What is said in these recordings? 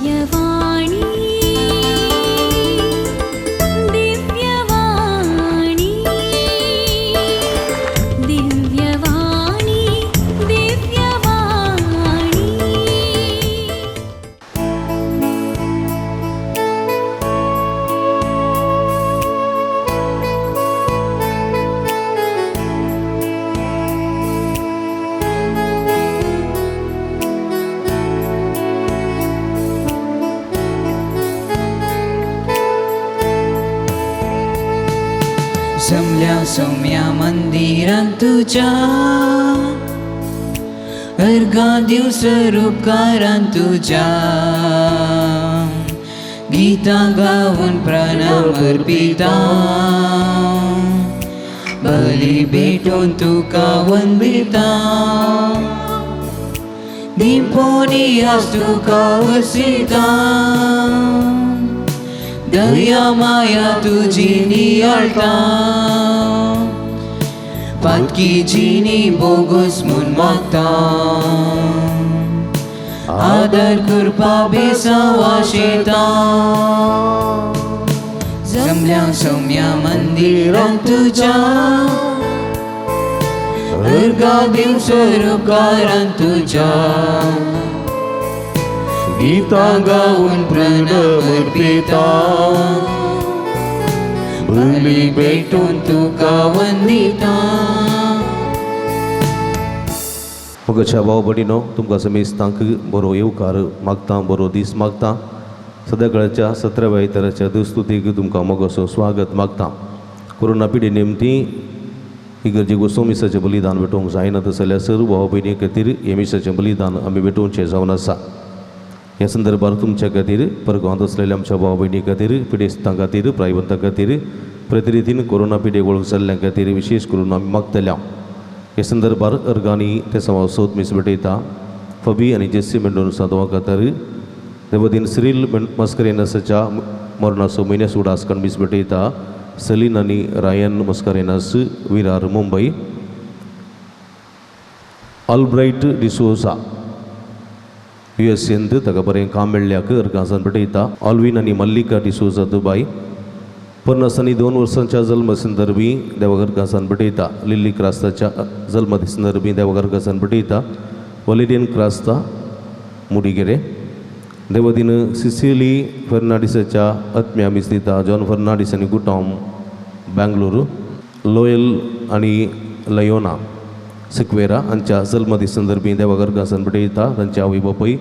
दिव्यवाणी दिव्यवाणी दिव्यवाणी दिव्यवाणी। जमल्या सौम्या मंदिरांत तुज्या अर्घां दिवं स्वरुपकारान तुज्या गीतां गावन प्रणाम अर्पिता बली भेटून तुका वंदिता दिपोनी आज तुका वसिता दया माया तुजी नियाळटा पातकी जिनी बोगस म्हूण मागता आदर कृपा बेसांव आशेता जमल्या सौम्या मंदिरांत तुज्या अर्घां दिवं स्वरुपकारान तुज्या गीतां गावन प्रणाम अर्पिता बली भेटून तुका वंदिता। मोगाच्या भाव भयणीनो, तुमकां समेस्तांक बरो येवकार मागता, बरो दीस मागता। सदाकाळच्या 17व्या आयताराच्या दुस्तुतीक तुमकां मोगाचो स्वागत मागता। कोरोना पिढी निमती इगर्जेक वचून मिसाचें बलिदान भेटोवंक जायना तशें जाल्यार सर्व भाव भयणी खातीर हें मिसाचें बलिदान आमी भेटोवचें जावन आसा। ह्या संदर्भार तुमच्या खातीर परगांवांत आसलेल्या आमच्या भाव भयणी खातीर, पिडेस्तां खातीर, प्रायवंतां खातीर, प्रतिरितीन कोरोना पिढेक वळख जाल्ल्यां खातीर विशेश करून आमी मागतल्या। ह्या संदर्भार अर्गांनी ते समावसोत मीस भेटयता। फबी आनी जेसी मेंडोन्सा दोवा खातीर देवदीन सिरील मस्करेनसाच्या मरणाचो म्हयन्या उडास करून मीस भेटयता। सलीन आनी रायन मस्करेनस, विरार, मुंबय। ऑलब्रायट डिसोजा, यू एस एंत ताका बरें काम मेळ्ळ्याक अर्गांसान भेटयता। ऑल्विन आनी मल्लिका डिसोजा, दुबाय। 50 आनी 2 वर्सांच्या जल्म संदर्भी देवाघर घासान भेटयता। लिल्ली क्रास्ताच्या जल्म संदर्भी देवाघर घासान भेटयता। वलेरियन क्रास्ता, मुडिगेरे। देवदीन सिसिली फर्नांडीसाच्या आत्म्या मीस दिता। जॉन फर्नांडीस आनी गुटॉम, बेंगलुरू। लोयल आनी लयोना सिक्वेरा हांच्या जल्मदीस संदर्भी देवाघर घासान भेटयता। तांचे आवय बापूय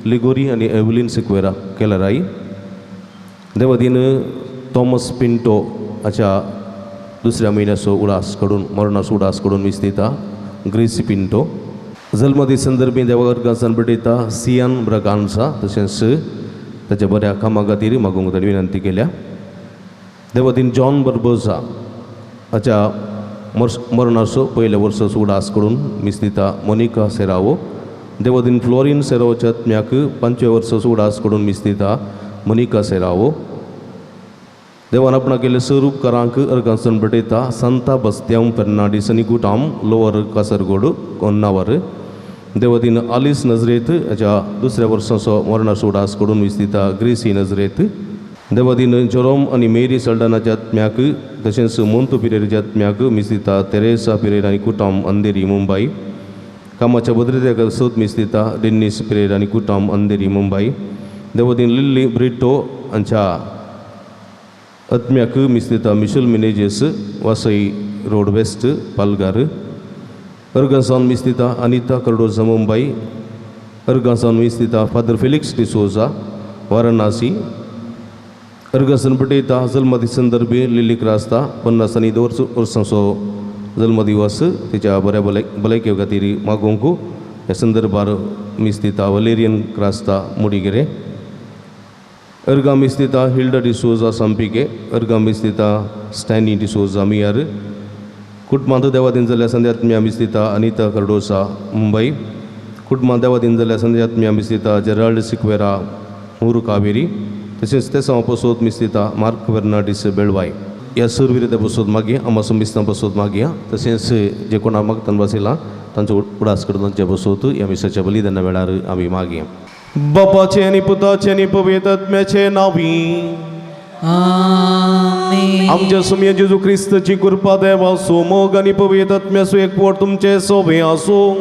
लिगोरी आनी एवलीन सिक्वेरा, केलराई। देवदीन थॉमस पिंटो हाच्या दुसऱ्या म्हयन्याचो उडास कडून मरणाचो उडास कडून मीस दिता। ग्रेसी पिंटो। जल्मदीस संदर्भी देवाघर घासान भेटयता। सियान ब्रगांसा तशेंच ताच्या बऱ्या कामा खातीर मागूंक ताणें विनंती केल्या। देवदीन जॉन बर्बोजा हाच्या मरणाचो पयल्या वर्साचो उडास कडून मीस दिता। मोनिका सेरावो। देवदीन फ्लोरीन सेरावोच्या आत्म्याक 5व्या वर्साचो उडास कडून मीस दिता। मोनिका सेरावो। देवान आपणा केल्ले सर्व उपकारांक अर्गांसन भेटयता। संता बस्त्यांव फेर्नांडीस आनी गुटाम, लोवर कासरगोड, कोन्नावर। देवदीन आलिस नजरेत हाच्या दुसऱ्या वर्साचो मरणाचो उडास कडून मीस दिता। ग्रेसी नजरेत। देवदीन जेरोम आनी मेरी सल्डानाच्या आत्म्याक तशेंच मोंतू पिरेराच्या आत्म्याक मीस दिता। तेरेसा पिरेर आनी कुटाम, अंधेरी, मुंबय। कामाच्या भद्रतेक सोद मीस दिता। डेन्नीस पिरेर आनी कुटाम, अंधेरी, मुंबय। देवदीन लिल्ली ब्रिटो हांच्या आत्म्याक मीस दिता। Michelle Menezes, Vasai road west, Palghar. अर्गांसावन मीस दिता। अनिता कर्डोजा, मुंबय। अर्गांसावन मीस दिता। Father Felix D'Souza, Varanasi. अर्गासन भेटयता। जल्मदीस संदर्भी लिल्ली क्रास्ता 50 आनी 2 वर्सांचो जल्मदिवस तिच्या बऱ्या भलायके खातीर मागोवंक ह्या संदर्भार मीस दिता। वलेरियन क्रास्ता, मुडिगेरे। अर्गां मीस दिता। हिल्डा डिसोजा, संपिके। अर्गां मीस दिता। स्टॅनी डिसोजा, मियार। कुटुंबांत देवादीन जाल्ल्या संध्यात्म्या मीस दिता। अनिता कर्डोसा, मुंबय। कुटुंबांत देवादीन जाल्ल्या संध्यात्म्या मीस दिता। जेराल्ड सिक्वेरा, मुरू कावेरी। तशेंच ते सावन पसोत मीस दिता। मार्क फेर्नांडीस, बेळवाय। ह्या सुरविरत्या बसोत मागया, आमा समिस्तां बसोत मागया। तशेंच जे कोणा मागतान बसयला तांचो उडास करून तांचे बसोत ह्या मिसाच्या बलिदाना वेळार आमी मागया। बापाचे आनी पुताचे आनी पवित्र आत्म्याचे नांवी आमेन. आमच्या सुमया जेजू क्रिस्तची कृपा देवा मोग आनी पवित्र आत्म्याचो एकवट तुमचे सोबे आसूं.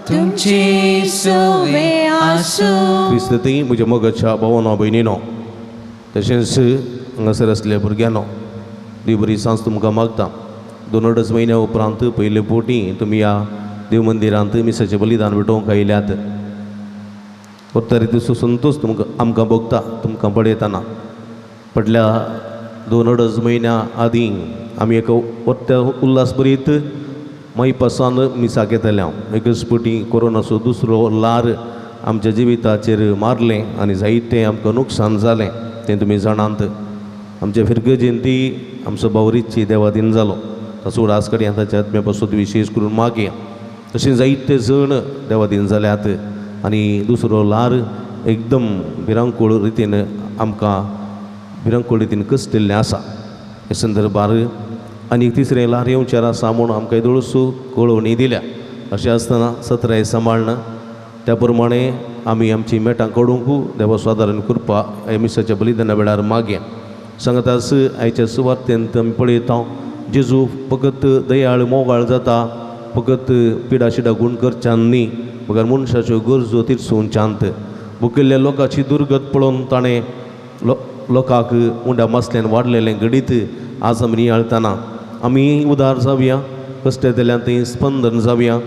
तुमचे सोवे आसूं. क्रिस्त ती म्हज्या मोगाच्या भावानो भयणीनो तशेंच हांगासर आसल्या भुरग्यांनो देव बरी सांज तुमकां मागता. 2.5 म्हयन्या उपरांत पयले फावटी तुमी ह्या देव मंदिरांत मिसाचें बलिदान भेटोवंक आयल्यात. उत्तरी दिसो संतोश तुमकां आमकां भोगता तुमकां पळयतना. फाटल्या 2.5 म्हयन्या आदीं आमी एका वट्ट्या उल्हास भरीत मायपासान मिसाक येतले हांव. एकच फावटी कोरोनाचो दुसरो ल्हार आमच्या जिविताचेर मारलें आनी जायतें आमकां नुकसान जालें तें तुमी जाणात. आमच्या फिरगजेंती आमचो भावरीची देवादीन जालो ताचो उडास कडेन ताच्या आत्म्या पासून विशेश करून मागया. तशें जायते जण देवादीन जाल्यात आनी दुसरो ल्हार एकदम भिरांकूळ रितीन आमकां भिरांकूळ रितीन कसटिल्लें आसा. हे संदर्भार आनी तिसरें ल्हार येवचें आसा म्हूण आमकां येदोळसो कळोवणी दिल्या. अशें आसतना सत्राय सांबाळना त्या प्रमाणे आमी आमची मेटां काडूंक देवा सादारण कृपा ह्या मिसाच्या बलिदाना वेळार मागया. सांगतास आयच्या सुवार्तेंत आमी पळयता जेजू फकत दयाळ मोगाळ जाता फकत पिडा शिडा गुण करच्यान न्ही बगर मनशाच्यो गरजो तिरसोवच्यान भुकिल्ल्या लोकांची दुर्गत पळोवन ताणें लोकांक उंडा मासल्यान वाडलेलें घडीत आज आमी नियाळतना आमी उदार जावया कश्ट थंय स्पंदन जावया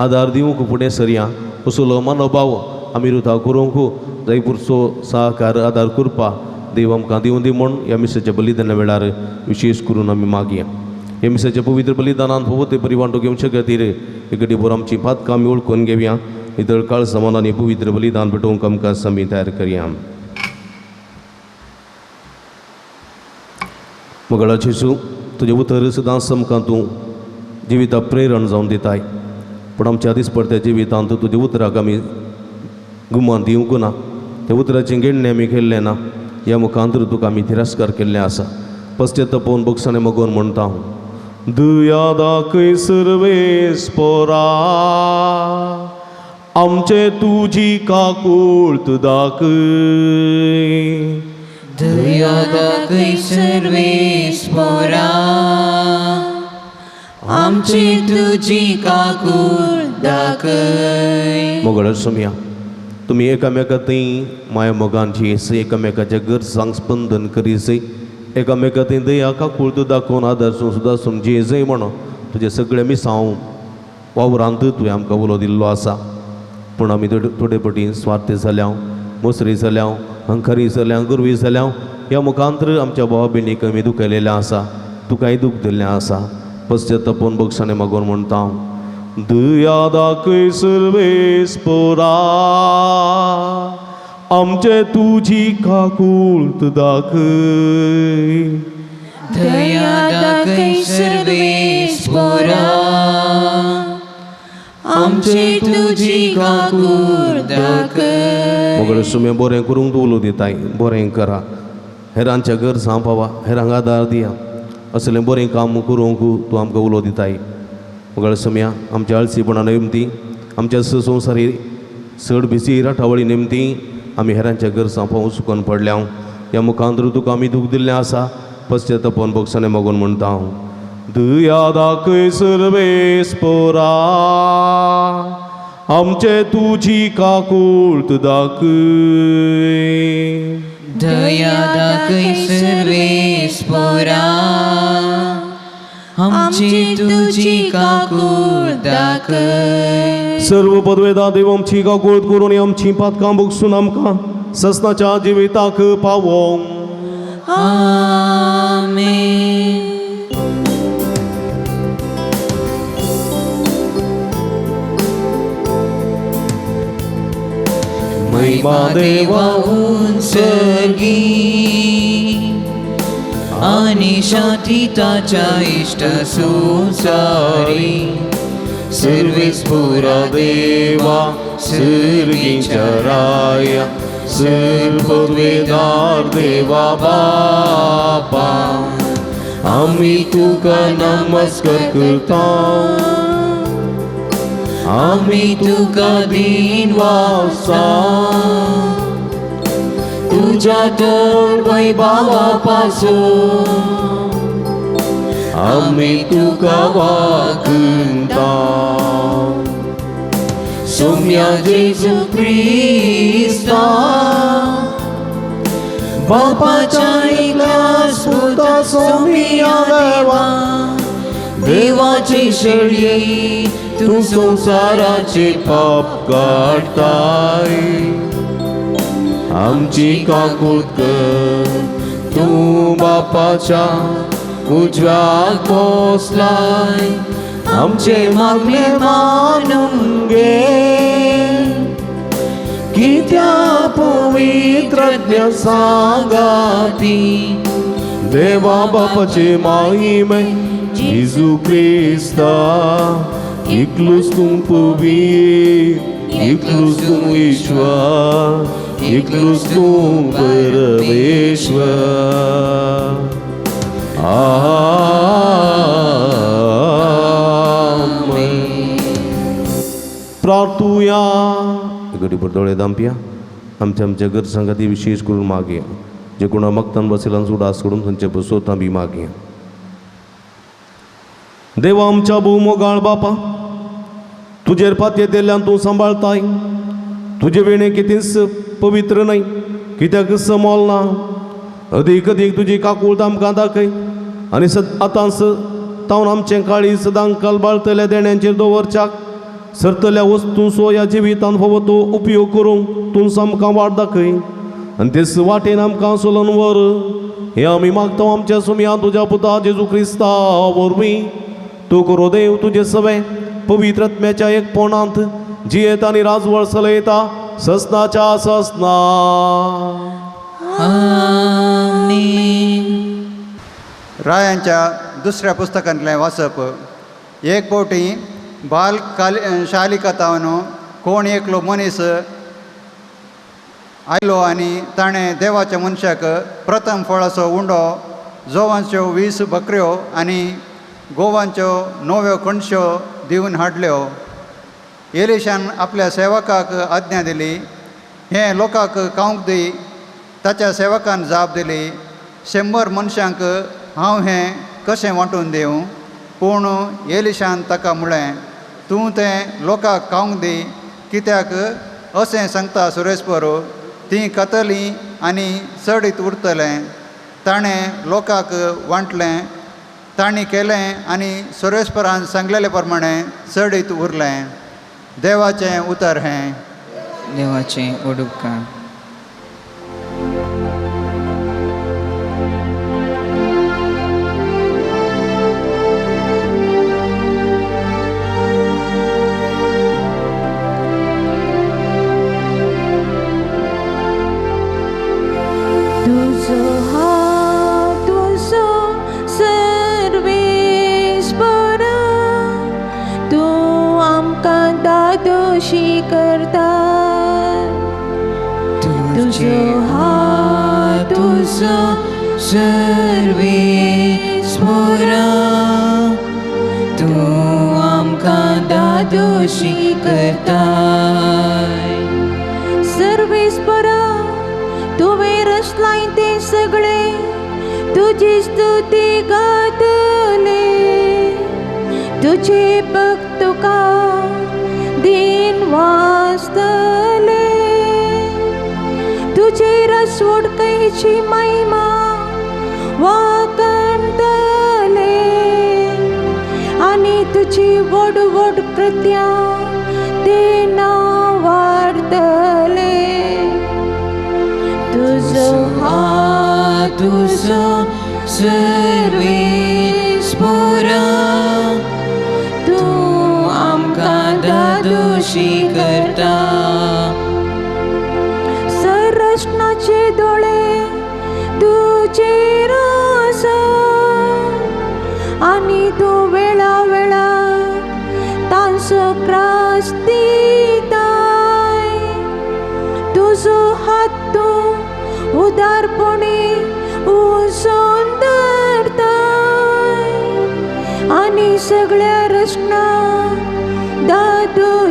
आदार दिवंक फुडें सरया असलो मनोभाव आमी रुता करूंक जायपूरचो सहकार आदार करपा देव आमकां दिवं दी म्हूण ह्या मिसाच्या बलिदाना वेळार विशेश करून आमी मागया. ह्या मिसाच्या पवित्र बलिदानान फावो ते परी वांटो घेवचे खातीर एक भर आमची पातकां आमी वळखून घेवया. नितळ काळ समानान पवित्र बलिदान भेटोवंक आमकां समी तयार करया. मगळा जेजू तुजें उतर सदांच आमकां तूं जिविता प्रेरण जावन दिताय पूण आमच्या दिसपडत्या जिवितांत तुज्या उतराक आमी गुमान दिवंक ना त्या उतराचें घेणें आमी केल्लें ना. ह्या मुखांतर तुका आमी तिरस्कार केल्लें आसा. पश्चातापोवन भोगसणें मगोवन म्हणटा हांव दया दाखय सर्वेस पोरा आमचे तुजी काकूळत दाखय. दया दाखय सर्वेस पोरा आमचे तुजी काकूळ दाखय. मोगळ सोमया तुमी एकामेका थंय माया मोगान जियेसय एकामेकाच्या गरजांक स्पंदन करीसय एकामेका थंय दया काकूळ दाखोवन आदार सुद्दां जियेसय म्हणून तुजें सगळें मिसांव वावरांत तुवें आमकां उलो दिल्लो आसा. पूण आमी थोडे फावटी स्वार्थी जाल्या मोसरी जाल्या हंकारी जाल्या गुरवी जाल्या ह्या मुखांतर आमच्या भावा भयणीक आमी दुखयलेलें आसा तुकाय दूख दिल्लें आसा. पश्चातापोवन भोगसणें मागोवन म्हणटा हांव दया दाखय सर्वेस पोरा आमचे तुजी काकूळत दाखय. दया दाखय सर्वेस पोरा आमचे तुजी काकूळ दाखय. मोगळे सुमे बरें करूंक तूं उलो दिताय बरें करा हेरांच्या गरजां पावा हेरांक आदार दिया असलें बरें काम करूंक तूं आमकां उलो दिताय. मोगळे सुम्या आमच्या आळसीपणा निमती आमच्या संवसारी चड भिजी राठावळी निमती आमी हेरांच्या गरजां पावूं चुकोन पडल्या. ह्या मुखांतर तुका आमी दूख दिल्लें आसा. पश्चातापोवन भोगसणें मागून म्हणटा हांव दया दाखय सर्वेस पोरा आमचे तुजी काकूळत दाखय. दया दाखय सर्वेस पोरा आमची तुजी काकूळ दाखय. सर्व पदवेदा देव आमची काकूळ करून आमची पातकां भोगसून आमकां ससनाच्या जिविताक पावोवंक. आमेन. महिमा देवा उंचगी आणि शांती ताच्या इष्ट संसारी सर्वेस पुरा देवा सर्गीच्या राया सर्ववेदार देवा बापा आमी तुका नमस्कार करता आमी तुका दीन वासा तुज्या तर वैभावा पासून आमी तुका वागता सोम्या जेजू क्रिस्ता बापाच्या एकल्याच पुता सोम्या देवा देवाची शेळी तूं संवसाराचे पाप काडताय आमची काकूत कर तूं बापाच्या उजव्याक बसलाय आमचे मागणे मानून घे कित्या पवित्रज्ञ सांगाती देवा बापाचे माहिमे जेजू क्रिस्ता इकलूच तूं पवित्र इकलूच तूं ईश्वर इकलूच तूं परमेश्वर. आमेन. प्रार्थुया. गडीभर दोळे दामपिया आमच्या आमच्या गरजां विशेष करून मागया जे कोणा मागतान बसयलान उडास करून थंयचे बसोत आमी मागया. देवा आमच्या भोवमोगाळ बापा तुजेर पातये दिल्ल्यान तूं सांबाळताय तुजे वेणे कितेंच पवित्र न्हय कित्याक समोल ना अदीक अदीक तुजी काकूळत आमकां दाखय आनी आतांच तावन आमचें काळीज सदां कलबाळतल्या देण्यांचेर दवरच्याक सरतल्या वस्तूंचो ह्या जिवितान फावो तो उपयोग करूंक तूं आमकां वाट दाखय आनी तेच वाटेन आमकां सोलोन व्हर हें आमी मागता आमच्या सुमया तुज्या पुता जेजू क्रिस्ता वरवीं. तूं करो देव तुजें सवें पवित्र आत्म्याच्या एकपणांत जियेता आनी राजवळ चलयता ससनाच्या ससना. आमेन. रायांच्या दुसऱ्या पुस्तकांतलें वाचप. एक फावटी बाल काल शालिकतावन कोण एकलो मनीस आयलो आनी ताणें देवाच्या मनशाक प्रथम फळाचो उंडो जोवांच्यो 20 बकऱ्यो आनी गोवांच्यो 9 कणश्यो दिवन हाडल्यो. एलिशान आपल्या सेवकाक आज्ञा दिली हें लोकांक खावंक दी. ताच्या सेवकान जाप दिली 100 मनशांक हांव हें कशें वांटून दिवं? पूण एलिशान ताका म्हळें तूं तें लोकांक खावंक दी कित्याक अशें सांगता सुरेशपर तीं खातलीं आनी चडीत उरतलें. ताणें लोकांक वांटलें तांणी केलें आनी सुरेशपरान सांगलेले प्रमाणें चडीत उरलें. देवाचें उतर हें. देवाचें ओडुपकार. तुजो हात तुजो सर्वेस्परा तूं आमकां दादोशी करता. तुजो हात तुजो सर्वेस्परा तूं आमकां दादोशी करता. सर्वेस्परा तुवें रचलाय तें सगळें तुजी स्तुती गातले. तुजे भक्त तुका दिन वाचतले. तुजे रसवडकयची महिमा वाकणतले आनी तुजी व्हड व्हड कृत्यां ते नावाडतले. तुजो हात तुजो सर्वेस्परा तूं आमकां दादोशी करता. संरचनाचे दोळे तुजेर आसा आनी तूं वेळा वेळा तांचो त्रास दिताय. तुजो हात तूं उदारपणी उसोन धरताय आनी सगळ्या रचना दादोशी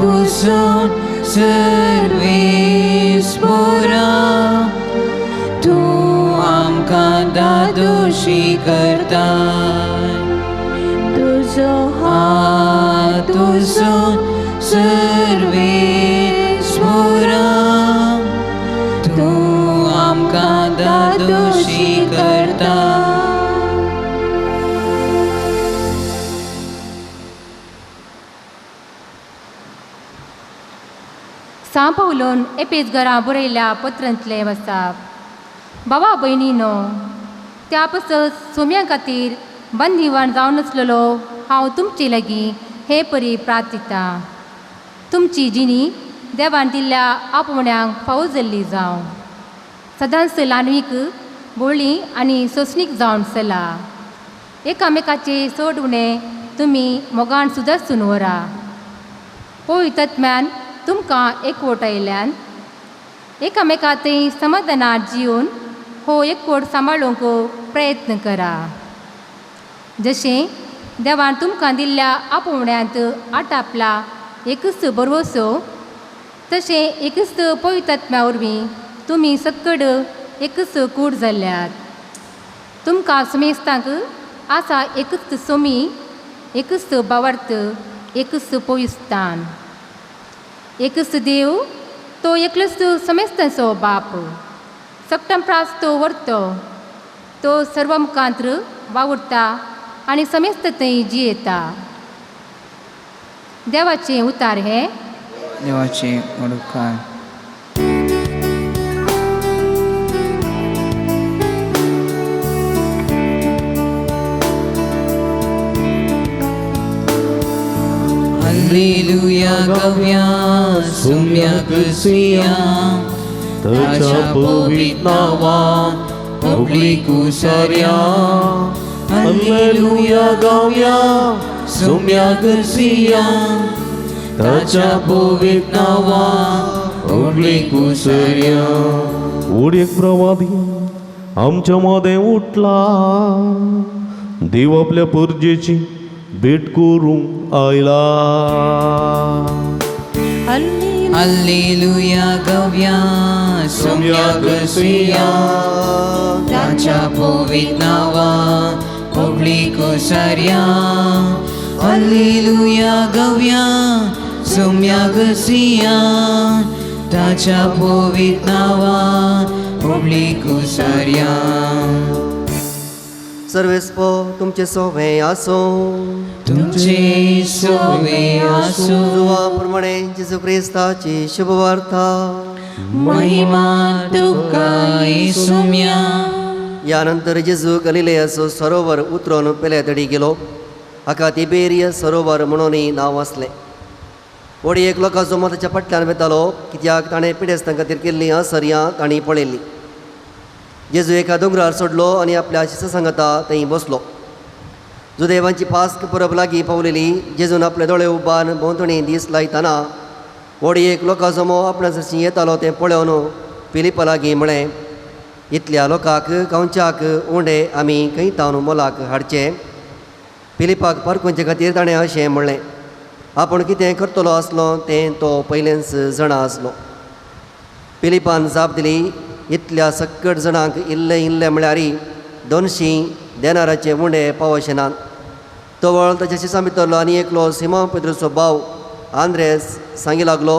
उसून सर्वेस पुरा तूं आमकां दादोशी करता. तुजो हात उसून सर्वेस पुरा तूं आमकां दादोशी करता. सां पावलून एपेज घरा बरयल्या पत्रांतलें वसाप. बाबा भयणीनो, त्या पसत सोम्या खातीर बंदिवान जावन आसलेलो हांव तुमचे लागीं हे परी प्रार्थिता. तुमची जिणी देवान दिल्ल्या आपोवण्यांक फावो जाल्ली जावं. सदांच ल्हानवीक बोळी आनी सोंसणीक जावन चला. एकामेकाचे चड उणें तुमी मोगान सुदारसून व्हरा. पवित्रत्म्यान तुमकां एकवट आयल्यान एकामेका थंय समाधानात जिवन हो एकवट सांबाळूंक प्रयत्न करा. जशें देवान तुमकां दिल्ल्या आपोवण्यांत आटापला एकच बरवसो, तशें एकच पवित्रत्म्या वरवीं तुमी सक्कड एकच कूड जाल्यात. तुमकां समेस्तांक आसा एकच सोमी, एकच भावार्थ, एकच पवित्रस्थान, एकच देव, तो एकलोच समेस्तांचो बाप. सगटां प्रास तो व्हरतो, तो सर्व मुखांत्र वावुरता आनी समेस्त थंय जियेता. देवाचें उतार हें. देवाचें उपकार. Alleluia गव्या सुम्या कुसिया ताच्या पवित्र नांवान होगळी कुसर्या. हल्लेलुया गावया सुम्या कुसिया ताच्या पवित्र नांवान होगळी कुसर्या. ओड एक प्रवादी आमच्या मदें उठला, देव आपल्या परजेची भेट करूंक आयला. Alleluia गव्या सुम्या कुसिया ताच्या पवित्र नांवान होगळी कुसर्या. Alleluia गव्या सुम्या कुसिया ताच्या पवित्र नांवान होगळी कुसर्या. सर्वेस्पो तुमचे सोवे आसो. तुमचे सोवे आसो. जुवा प्रमाणे जेजू क्रिस्ताची शुभवार्ता. महिमा तुका येसुम्या. या नंतर जेजू गलिलेयाचो सरोवर उतरून पेल्या तडी गेलो. हाका तिबेरिय सरोवर म्हणूनय नांव आसलें. वडी एक लोकांचो मताच्या फाटल्यान वेतालो, कित्याक ताणें पिडेस्तां खातीर केल्लीं आसर्यां तांणी पळयल्लीं. जेजू एका दोंगरार सोडलो आनी आपल्या शिसां सांगाता थंय बसलो. जुदेवांची पास्क परब लागीं पावलेली. जेजून आपले दोळे उबान भोंवतणी दीस लायतना वडी एक लोकांचो मोव आपणा सरशीं येतालो तें पळोवन फिलिपा लागीं म्हळें, इतल्या लोकांक खावच्याक उंडे आमी खंय तावन मोलाक हाडचे? फिलिपाक पारखुंचे खातीर ताणें अशें म्हणलें. आपूण कितें करतलो आसलो तें तो पयलेंच जाणा आसलो. फिलिपान जाप दिली, इतल्या सक्कट जाणांक इल्ले इल्ले म्हळ्यार 200 देनाराचे उंडे पावशे नात. तवळ ताच्या शिसां भितरलो आनी एकलो सिमांव पेद्रूचो भाव आंद्रेस सांगी लागलो,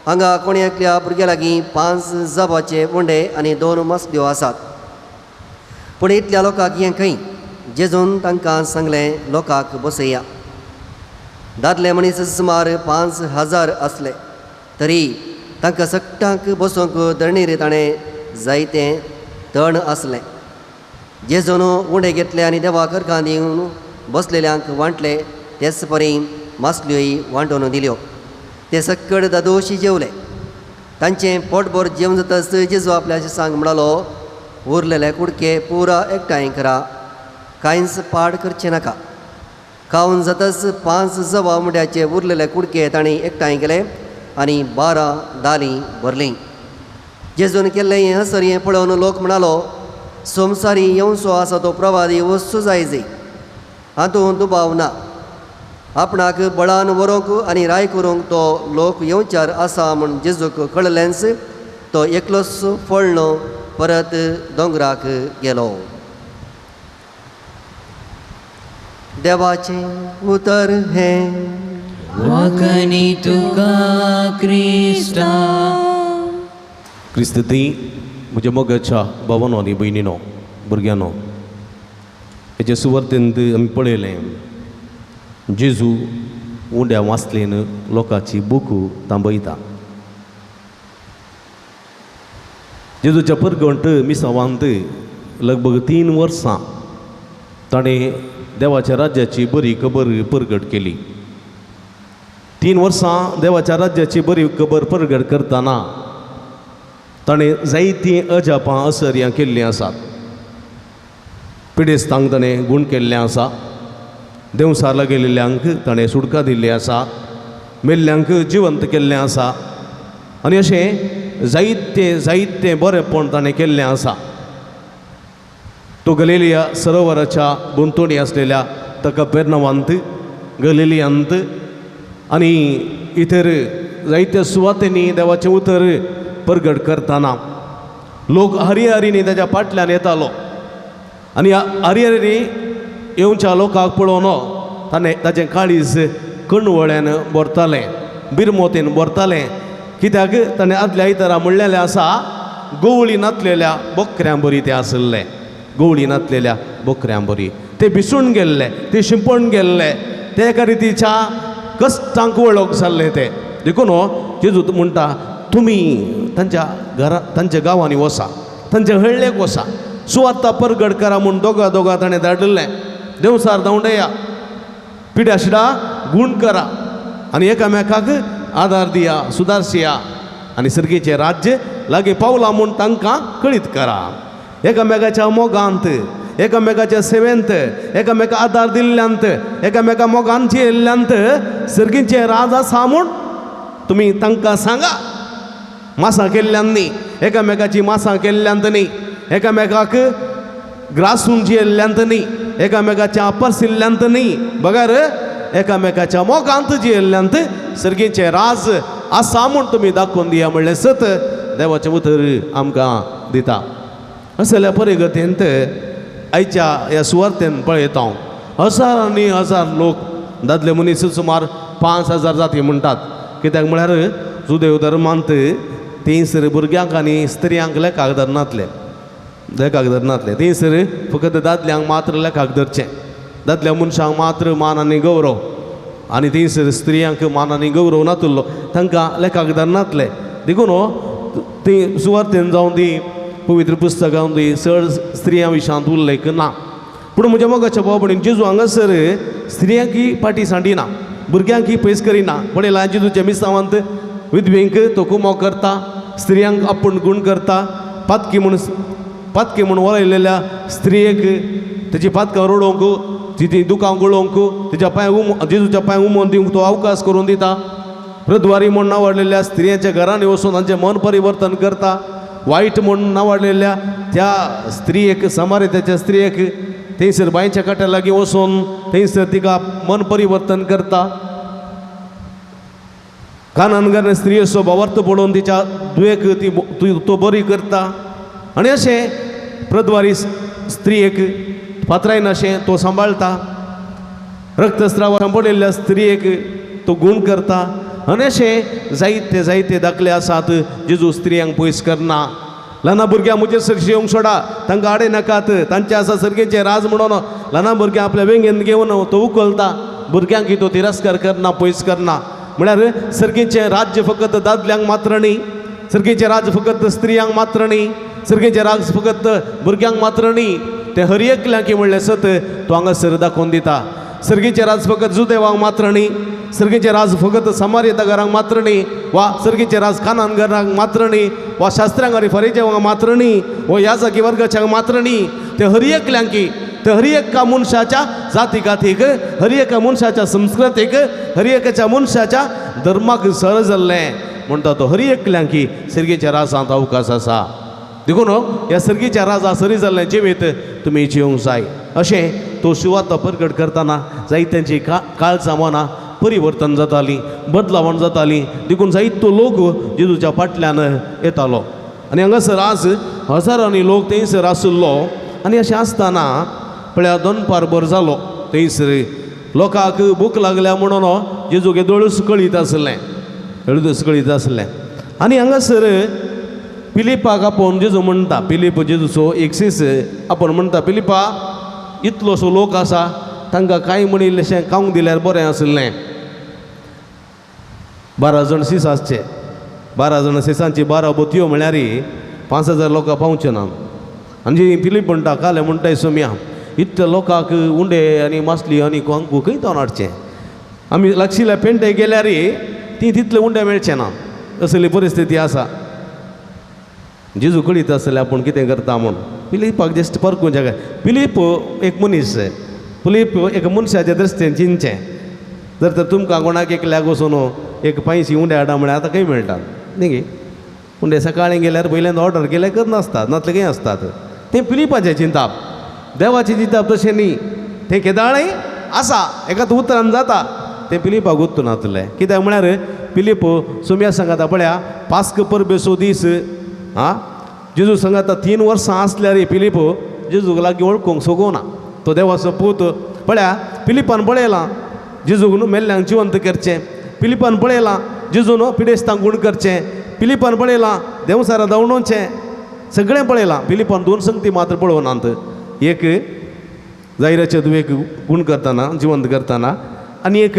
हांगा कोणी एकल्या भुरग्या लागीं 5 जाबाचे उंडे आनी 2 मसल्यो आसात, पूण इतल्या लोकांक हें खंय? जेजून तांकां सांगलें, लोकांक बसया. दादले मनीस सुमार 5000 आसले, तरी तांकां सगटांक बसोवंक धरणीर ताणें जायतें तण आसलें. जेजून उंडे घेतले आनी देवाक अर्गां दिवन बसलेल्यांक वांटले, तेच परी मासल्योय वांटून दिल्यो. ते सक्कड दादोशी जेवले. तांचें पोटभर जेवण जातच जेजू आपल्या शिसांक म्हणालो, उरलेले कुडके पुरा एकठांय करा, कांयच पाड करचें नाका. खावन जातच 5 जवा मुड्याचे उरलेले कुडके तांणी एकठांय केले आनी 12 दालीं भरलीं. जेजून केल्लें हें हसर हें पळोवन लोक म्हणालो, सोमसारी येवचो आसा तो प्रवादी वस्तू जाय जाय, हातूंत दुबाव ना. आपणाक बळान व्हरूंक आनी राय करूंक तो लोक येवच्यार आसा म्हूण जेजूक कळलेंच तो एकलोच फळनो परत दोंगराक गेलो. देवाचें उतर हें. वाकणी तुका क्रिस्ता. क्रिस्त ती म्हज्या मोगाच्या भावानो आनी भयणीनो, भुरग्यांनो, हेचे सुवार्तेंत आमी पळयलें जेजू उंड्या वाचलेन लोकांची बुकू तांबयता. जेजूच्या परगंट मिसावांत लगभग 3 वर्सां ताणें देवाच्या राज्याची बरी खबर परगट केली. 3 वर्सां देवाच्या राज्याची बरी खबर परगट करतना ताणें जायतीं अजापां असर्यां केल्लीं आसात. पिडेस्तांक ताणें गूण केल्लें आसा, देंवसार गेल्ल्यांक ताणें सुटका दिल्ली आसा, मेल्ल्यांक जिवंत केल्लें आसा आनी अशें जायते जायते बरेंपण ताणें केल्लें आसा. तो गलिलिया सरोवराच्या भोंवतणी आसलेल्या ताका पेर्नवांत, गलिलियांत आनी इतर जायत्या सुवातेंनी देवाचें उतर परगट करतना लोक हरिहरींनी ताच्या फाटल्यान येतालो आनी हरिहरींनी येवच्या लोकांक पळोवन ताणें ताचें काळीज कणवळ्यान भरतालें, बिरमोतेन भरतालें. कित्याक ताणें आदल्या आयतारा म्हणलेलें आसा, गवळी नातलेल्या बोकऱ्यां बरी ते आसले, गवळी नातलेल्या बोकऱ्यां बरी ते भिसून गेल्ले, ते शिंपण गेल्ले, ते एका रितीच्या कश्टांक वळख जाल्ले ते. देखून जेजू म्हणटा, तुमी तांच्या घरा तांच्या गांवांनी वसा, तांच्या हळ्ळेक वसा, सुवार्ता परगट करा म्हूण दोगा दोगा ताणें धाडिल्लें. देवसार धांवडया, पिड्याशिडा गूण करा आनी एकामेकाक आदार दिया, सुदारसिया आनी सर्गीचें राज्य लागीं पावलां म्हूण तांकां कळीत करा. एकामेकाच्या मोगांत, एकामेकाच्या सेवेंत, एकामेका आदार दिल्ल्यांत, एकामेका मोगान जियेल्ल्यांत सर्गीचें राज आसा म्हूण तुमी तांकां सांगा. मासां केल्ल्यान न्ही, एकामेकाची मासां केल्ल्यांत न्ही, एकामेकाक ग्रासून जियेल्ल्यांत न्ही, एकामेकाच्या आपरसिल्ल्यांत न्ही, बगर एकामेकाच्या मोगांत जियेल्ल्यांत सर्गीचें राज आसा म्हूण तुमी दाखोवन दिया म्हणलें सत देवाचें उतर आमकां दिता. असल्या परिगतेंत आयच्या ह्या सुवार्तेन पळयता हांव हजारांनी हजार लोक, दादले मनीस सुमार 5000 जाती म्हणटात. कित्याक म्हळ्यार जुदेव धर्मांत थंयसर भुरग्यांक आनी स्त्रियांक लेखाक धरनातले, लेखाक धरनातले. थंयसर फकत दादल्यांक मात्र लेखाक धरचें, दादल्या मनशांक मात्र मान आनी गौरव, आनी थंयसर स्त्रियांक मान आनी गौरव नातुल्लो, तांकां लेखाक धरनातले. देखून ती सुवार्तेन जावन ती पवित्र पुस्तकां ती चड स्त्रियां विशयांत उल्लेख ना. पूण म्हज्या मोगाच्या भाव भयणीन, जेजू हांगासर स्त्रियांकय फाटीं सांडिना, भुरग्यांकय पयस करिना. पळयलां जेजूच्या मिसावांत विधवेंक तो कुमो करता, स्त्रियांक आपूण गूण करता. पातकी म्हूण वळयलेल्या स्त्रियेक तेजी पातकां रडोवंक, ती दुकां गळोवंक, तिच्या पांय जेजूच्या पांय उमोवन दिवंक तो अवकाश करून दिता. प्रद्वारी म्हूण नांवाडलेल्या स्त्रियांच्या घरांनी वचून तांचें मन परिवर्तन करता. वायट म्हूण नांवाडलेल्या त्या स्त्रियेक, समारेत्याच्या स्त्रियेक थंयसर बांयच्या काट्या लागीं वचून थंयसर तिका मन परिवर्तन करता. कानान स्त्रियेचो भावार्थ पळोवन तिच्या दुयेक ती तो बरी करता. आनी अशें प्रद्वारी स्त्रियेक फातरायनाशें तो सांबाळटा. रक्तस्राव पडिल्ल्या स्त्रियेक तो गूण करता. आनी अशें जायते जायते दाखले आसात जेजू स्त्रियांक पयस करना. ल्हान भुरग्यां म्हजेर सरशी येवंक सोडा, तांकां आडे नाकात, तांचे आसा सर्गेचें राज म्हणून ल्हान भुरग्यां आपल्या वेंगेन घेवन तो उखलता. भुरग्यांक तो तिरस्कार करना, पयस करना. म्हळ्यार सर्गेचें राज्य फकत दादल्यांक मात्र न्ही, सर्गेचें राज्य फकत स्त्रियांक मात्र न्ही, सर्गेचें राज फकत भुरग्यांक मात्र न्ही, तें हर एकल्यांक म्हणलें सत तो हांगासर दाखोवन दिता. सर्गेचें राज फकत जुदेवांक मात्र न्ही, सर्गेचें राज फकत समारेतागारांक मात्र न्ही, वा सर्गेचें राज कानानगरांक मात्र न्ही, वा शास्त्र्यांक आनी फरेजेवांक मात्र न्ही, वा याजकी वर्गाच्यांक मात्र न्ही, तें हर एकल्यांकी, तें हर एका मनशाच्या जाती कातीक, हर एका मनशाच्या संस्कृतीक, हर एकाच्या मनशाच्या धर्माक सर जाल्लें म्हणटा तो हर एकल्यांकी सर्गेच्या राजांत अवकाश आसा. देखून ह्या सर्गेच्या राजा सरी जाल्लें जिवीत तुमी जिवंक जाय अशें तो सुवार्ता परगट करतना जायत्यांची काळजां मनां परिवर्तन जातालीं, बदलावण जातालीं. देखून जायतो लोक जेजूच्या फाटल्यान येतालो. आनी हांगासर आज हजारांनी लोक थंयसर आशिल्लो. आनी अशें आसतना पळया दनपार भर जालो, थंयसर लोकांक भूक लागल्या म्हणून जेजूक दोळूच कळीत आसलें, दोळूच कळीत आसलें. आनी हांगासर पिलिपाक आपोवन जेजू म्हणटा, पिलीप जेजूचो एक सीस आपोवन म्हणटा, पिलिपा इतलोसो लोक आसा, तांकां कांय म्हण इल्लेशें खावंक दिल्यार बरें आशिल्लें. 12 जाण सीस आसचे, 12 जाण सिसांची 12 बोतयो म्हळ्यार 5000 लोकां पावचे ना. आनी पिलीप म्हणटा, काले म्हणटाय सोम्या, इतल्या लोकांक उंडे आनी मासली आनी खावंक खंय तावन हाडचें? आमी लागशिल्ल्या पेंटे गेल्यार ती तितले उंडे मेळचे ना, असली परिस्थिती आसा. जेजू कळीत आसले आपूण कितें करता म्हूण. पिलिपाक जस्ट परकूं जागा. पिलीप एक मनीस, पिलीप एक मनशाचे दृश्टीन चिंतचें. जर तर तुमकां कोणाक एकल्याक वचून एक 5 उंडे हाडा म्हळ्यार आतां खंय मेळटा न्ही गे? उंडे सकाळीं गेल्यार पयल्यान ऑर्डर केल्यार करनासतात, नातले खंय आसतात. तें पिलिपाचें चिंताप, देवाचें चिंताप तशें न्ही. तें केदाळय आसा, एकाच उतरान जाता. तें पिलिपाक उत्तू नातलें. कित्याक म्हळ्यार पिलीप सोम्या सांगाता पळया पास्क परबेचो दीस, आं जेजू सांगाता 3 वर्सां आसल्यार पिलीप जेजूक लागीं वळखूंक सोगोना, तो देवाचो पूत. पळया पिलिपान पळयलां जेजूक न्हू मेल्ल्यांक जिवंत करचें, पिलिपान पळयलां जेजू न्हू पिडेस्तांक गूण करचें, पिलिपान पळयलां देंवसारा धांवणोवचें, सगळें पळयलां. पिलिपान 2 संगती मात्र पळोवनात, एक जायराचे दुवेक गूण करतना जिवंत करतना आनी एक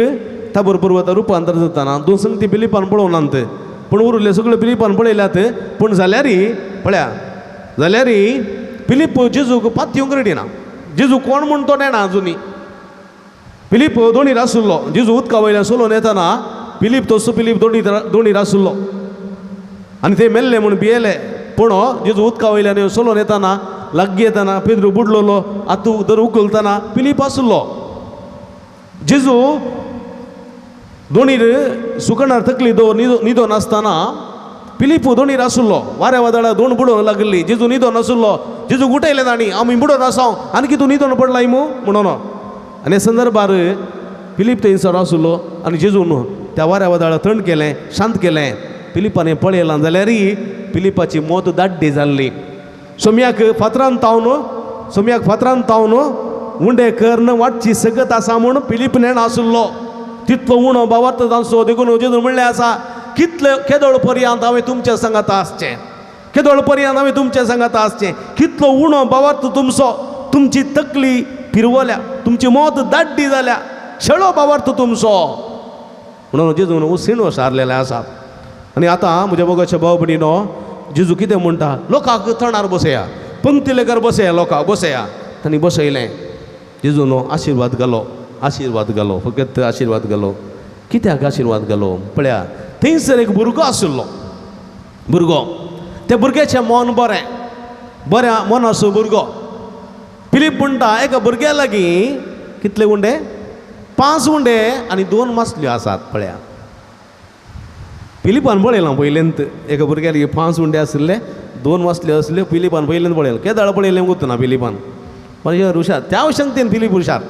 ताबोर पर्वता रुपांतर जातना. 2 संगती पिलिपान पळोवनात, पूण उरिल्ले सगळे पिलिपान पळयल्यात. पूण जाल्यार पळया जाल्यार पिलीप जेजूक पातयेवंक रेडी ना. जेजू कोण म्हूण तो नेणा आजुनी. पिलीप दोणीर आशिल्लो, जेजू उदका वयल्यान सोलोवन येतना पिलीप तसो पिलीप दोणीर आशिल्लो आनी ते मेल्ले म्हूण भियेले. पूण जेजू उदका वयल्यान सोलोवन येतना लागीं येतना पेद्रू बुडलोलो, आतां दर उखलतना पिलीप आशिल्लो. जेजू दोणीर सुकणार तकली दवर न्हिदोन आसतना पिलीप दोणीर आशिल्लो. वाऱ्या वादळा दोण बुडोवंक लागली, जेजू न्हिदोन आशिल्लो. जेजू उठयलें तांणी, आमी बुडोवन आसा आनी तूं न्हिदोन पडलाय मू म्हणून. आनी संदर्भार पिलीप थंयसर आशिल्लो आनी जेजून त्या वाऱ्या वादळा थंड केलें, शांत केलें. पिलिपान हें पळयलां जाल्यार पिलिपाची मोत दाड्डी जाल्ली. सोम्याक फातरान तावन, सोम्याक फातरान तावन उंडे करून वाटची सगत आसा म्हूण पिलीप नेण आशिल्लो. तितलो उणो बावार्थ तांचो. देखून जेजून म्हणलें आसा, कितले केदोळ पर्यंत हांवें तुमच्या सांगाता आसचें, केदोळ पर्यंत हांवें तुमच्या सांगाता आसचें, कितलो उणो बावार्थ तुमचो, तुमची तकली फिरवल्या, तुमची मोत दाड्डी जाल्या, शेळो बावार्थ तुमचो म्हणून जेजून उसिणो सारलेलें आसा. आनी आतां म्हज्या मोगाच्या भाव भयणीनो, जेजू कितें म्हणटा, लोकांक तणार बसया, पंक्ती लेकर बसया, लोकांक बसया. तांणी बसयलें. जेजून आशिर्वाद घालो, आशिर्वाद घालो, फकत आशिर्वाद घालो. कित्याक आशिर्वाद घालो? पळया थंयसर एक भुरगो आशिल्लो, भुरगो. त्या भुरग्याचें मन बरें, बऱ्या मनाचो भुरगो. पिलीप म्हणटा एका भुरग्या लागीं कितले उंडे? 5 उंडे आनी 2 मासल्यो आसात. पळया पिलिपान पळयलां पयलेंत एका भुरग्या लागीं 5 उंडे आशिल्ले, 2 मासल्यो आसल्यो. पिलिपान पयलेंत पळयलें, केदाळ पळयलें गुतना पिलिपान. मागीर हुशार त्या शक्तीन पिलीप हुशार,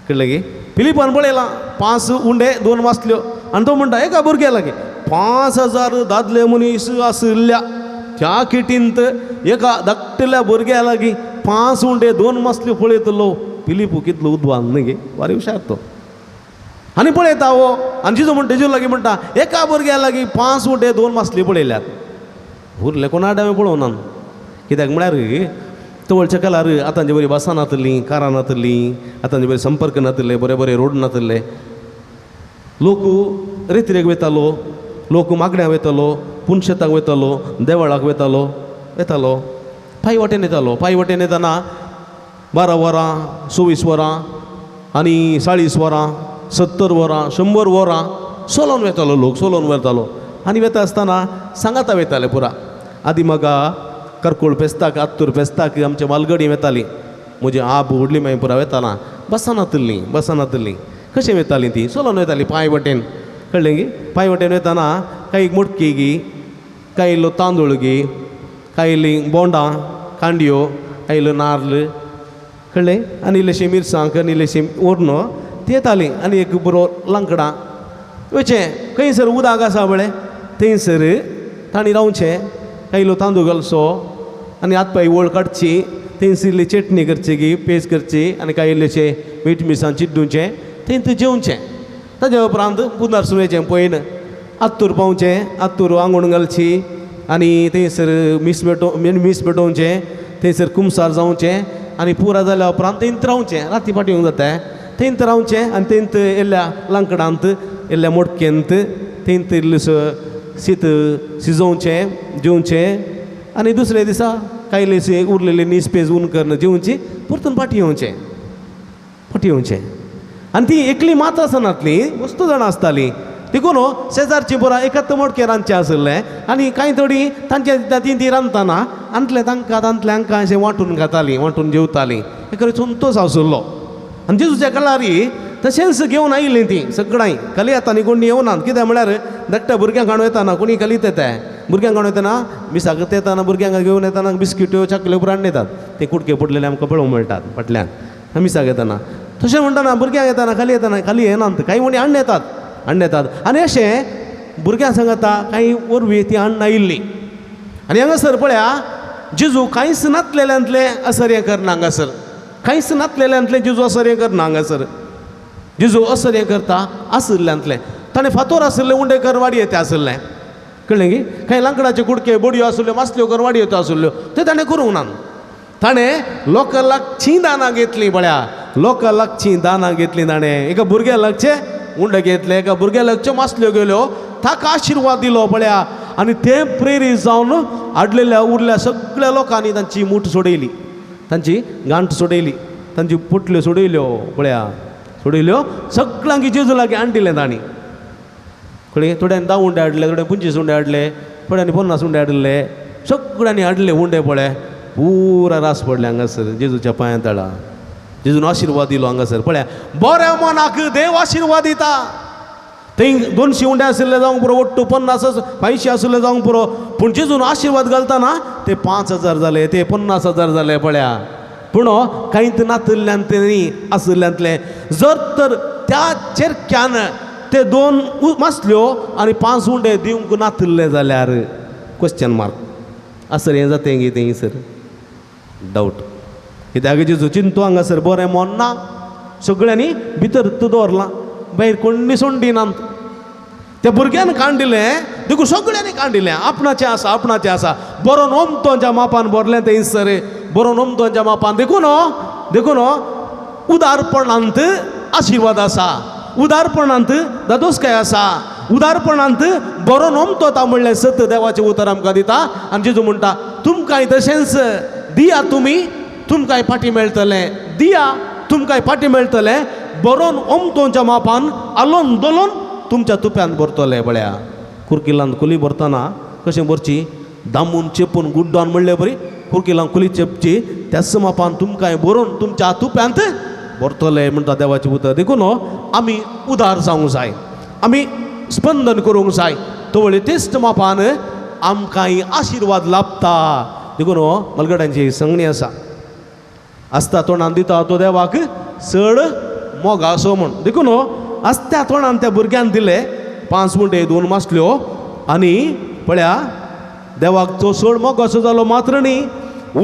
कळ्ळें की? पिलिपान पळयलां 5 उंडे 2 मासल्यो आनी तो म्हणटा एका भुरग्या लागीं 5000 दादले मनीस आशिल्ल्या त्या किटींत एका धाकटल्या भुरग्या लागीं 5 उंडे 2 मासल्यो पळयतलो. पिलीप कितलो उद्वान न्ही गे, बारी हुशार तो. आनी पळयता हो, आनी जेजू म्हणटा, जेजू लागीं म्हणटा एका भुरग्या लागीं 5 उंडे 2 मासल्यो पळयल्यात, उरले कोणा हांवें पळोवना. कित्याक म्हळ्यार तवळच्या काळार आतांचे बरी बसां नातलीं, कारां नातलीं, आतांचे बरे संपर्क नातले, बरे बरे रोड नातले. लोक रेतिरेक वयतालो, लोक मागण्या वयतालो, पुनशेताक वयतालो, देवळाक वयतालो, येतालो पांय वाटेन येतालो. पांय वाटेन येतना 12 वरां, 24 वरां आनी 40 वरां, 70 वरां, 100 वरां सोलोन वयतालो लोक, सोलोन वयतालो. आनी वता आसतना सांगाता वयताले पुरा. आदी म्हाका करकोळ फेस्ताक, आत्तूर फेस्ताक आमच्या मालगडी वताली. म्हजी आब व्हडली मागीर पुरा वताना बसां नातलीं, बसां नातलीं. कशें वतालीं ती? सोलोन वताली पांय वाटेन, कळ्ळें गी? पांय वाटेन वतना कांय मोटकी गी, कांय इल्लो तांदूळ गी, कांय इल्लीं बोंडां, कांडयो, कांय इल्लो नार्ल, कळ्ळें आनी इल्लेशें मिरसांग आनी इल्लेशें ओर्न ती येताली आनी एक बरो लांकडां वयचें खंयसर उदक आसा पळय थंयसर तांणी रावचें कांय तांदूळ घालचो आनी हात पांय वळ काडची थंयसर इल्ली चटणी करची गी पेज करची आनी कांय इल्लेशें मीठ मिरसांग चिड्डुचें थंय जेवचें. ताज्या उपरांत पुनर्सून वयचें पयन आत्तूर पावचें आत्तूर आंगोण घालची आनी थंयसर मीस मीस पेटोवचें थंयसर कुमसार जावचें आनी पुरा जाल्या उपरांत थंयत रावचें राती फाटी येवंक जाता थंयत रावचें आनी थंयत इल्ल्या लांकडांत इल्ल्या मोडकेंत थंयत इल्लेसो शीत शिजोवचें जेवचें आनी दुसऱ्या दिसा कांय इल्लीशी उरलेली नीस पेज उन करून जेवची परतून फाटी येवचें फाटी येवचें. आनी ती एकली मात आसनातली वस्तू जाणां आसताली देखून शेजारची बोरां एकाच मोडके रांदचें आशिल्लें आनी कांय थोडीं तांचे ती ती रांदतना आंतलें तांकां तांतलें हांकां अशें वांटून खातालीं वांटून जेवतालीं एक संतोश आशिल्लो. आनी जेजूच्या काळारी तशेंच घेवन आयिल्लीं तीं सगळ्यांय खाली हातांनी कोण येवनात कित्याक म्हळ्यार धाकट्या भुरग्यांक हाडून येताना कोणी खालीत येता भुरग्यांक हाडून येतना मिसाक येताना भुरग्यांक घेवन येताना बिस्किट्यो चाकल्यो पुराण येतात ते कुडके पडलेले आमकां पळोवंक मेळटात फाटल्यान मिसाक येताना. तशें म्हणटना भुरग्यांक येताना खाली येताना खाली येनात कांय कोणी हाडून येतात हाडून येतात आनी अशें भुरग्यां सांगता कांय वरवीं ती हाडून आयिल्लीं. आनी हांगासर पळया जेजू कांयच नातलेल्यांतलें असर हें करना हांगासर कांयच नातलेल्यांतलें जेजू असर हें करना हांगासर जेजू असर हें करता आशिल्ल्यांतलें. ताणें फातोर आशिल्ले उंडे कर वाडी येता आशिल्लें कळ्ळें की कांय लांकडाचे कुडके बडयो आशिल्ल्यो मासल्यो कर वाडी येता आशिल्ल्यो ते ताणें करूंक ना. ताणें लोकां लागचीं दानां घेतलीं पळया लोकां लागचीं दानां घेतलीं ताणें एका भुरग्या लागचे उंडे घेतले एका भुरग्या लागच्यो मासल्यो गेल्यो ताका आशिर्वाद दिलो पळया. आनी ते प्रेरीत जावन आडलेल्या उरल्या सगळ्या लोकांनी तांची मूठ सोडयली तांची गांठ सोडयली तांची पोटल्यो सोडयल्यो पळया सोडयल्यो सगळ्यांक जेजू लागीं हाडलें तांणी कळ्ळें. थोड्यांनी 10 उंडे हाडले थोड्यांनी 25 उंडे हाडले थोड्यांनी 50 उंडे हाडले सगळ्यांनी हाडले उंडे पळय पुरा रास पडले हांगासर जेजूच्या पांयां तळा. जेजून आशिर्वाद दिलो हांगासर पळया बऱ्या मनाक देव आशिर्वाद दिता. थंय 200 उंडे आशिल्ले जावंक पुरो ಒಟ್ಟು 50 500 आशिल्ले जावंक पुरो पूण जेजून आशिर्वाद घालतना ते 5000 जाले ते 50,000 जाले पळया. पूण कांयच नातिल्ल्यांतलें न्ही आशिल्ल्यांतलें जर तर त्या चेरक्यान ते 2 मासल्यो आनी 5 उंडे दिवंक नातिल्ले जाल्यार क्वेश्चन मार्क आसर हें जातें गी तें सर डावट कित्याक जेजू चिंतू हांगासर बरें मन ना सगळ्यांनी भितर दवरलां भायर कोण्णी सोंडिनात. त्या भुरग्यान कांडिलें देखून सगळ्यांनी कांडिलें आपणाचें आसा आपणाचें आसा बरो नोमतोंच्या मापान भरलें तें सर बरो नोमतोंच्या मापान. देखून देखून उदारपणांत आशिर्वाद आसा उदारपणांत दादोसकाय आसा उदारपणांत बरो नोमतो ता म्हणलें सत देवाचें उतर आमकां दिता. आनी जेजू म्हणटा तुमकांय तशेंच दिया तुमी तुमकांय फाटी मेळटलें दिया तुमकांय फाटी मेळटलें बरोवन ओमतोंच्या मापान आलोन दोलोन तुमच्या तुप्यान भरतले पळया. कुरकिलान कुली भरतना कशें भरची दामून चेपून गुड्डोन म्हणले बरी कुरकिलान कुली चेपची त्याच मापान तुमकांय बरोवन तुमच्या तुप्यांत भरतले म्हणटा देवाचें उतर. देखून आमी उदार जावंक जाय आमी स्पंदन करूंक जाय तवळे तेच मापान आमकांय आशिर्वाद लाभता. देखून मलगड्यांची संगणी आसा आसता तोंडान दिता तो देवाक चड मोग असो म्हूण. देखून आसत्या तोंडान त्या भुरग्यान दिले 5 उंडे 2 मासल्यो आनी पळया देवाक तो चड मोग असो जालो मात्र न्ही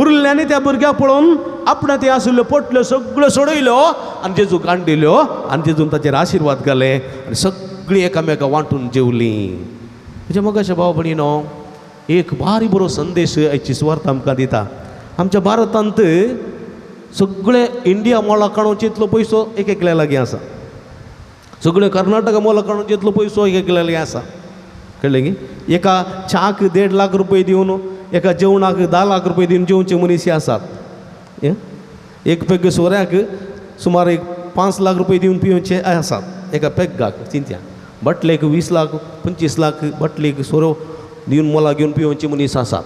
उरल्यांनी त्या भुरग्याक पळोवन आपणा ते आशिल्ल्यो पोटल्यो सगळ्यो सोडयल्यो आनी जेजूक हाडिल्यो आनी जेजून ताचेर आशिर्वाद घाले आनी सगळीं एकामेका वांटून जेवलीं. म्हज्या मोगाच्या भाव भयणीनो एक भारी बरो संदेश आयची सुवार्थ आमकां दिता. आमच्या भारतांत सगळे इंडिया मोलाक काडून इतलो पयसो एक एकल्या लागीं आसा सगळे कर्नाटका मोलाक काडून इतलो पयसो एक एकल्या लागीं आसा कळ्ळें की एका च्याक 1.5 लाख रुपये दिवन एका जेवणाक 10 लाख रुपये दिवन जेवचे मनीस आसात. एक पेग सोऱ्याक सुमार एक 5 लाख रुपये दिवन पिवचे आसात एका पेगाक चिंत्या बाटलेक 20 लाख 25 लाख बाटलेक सोरो दिवन मोला घेवन पिवचे मनीस आसात.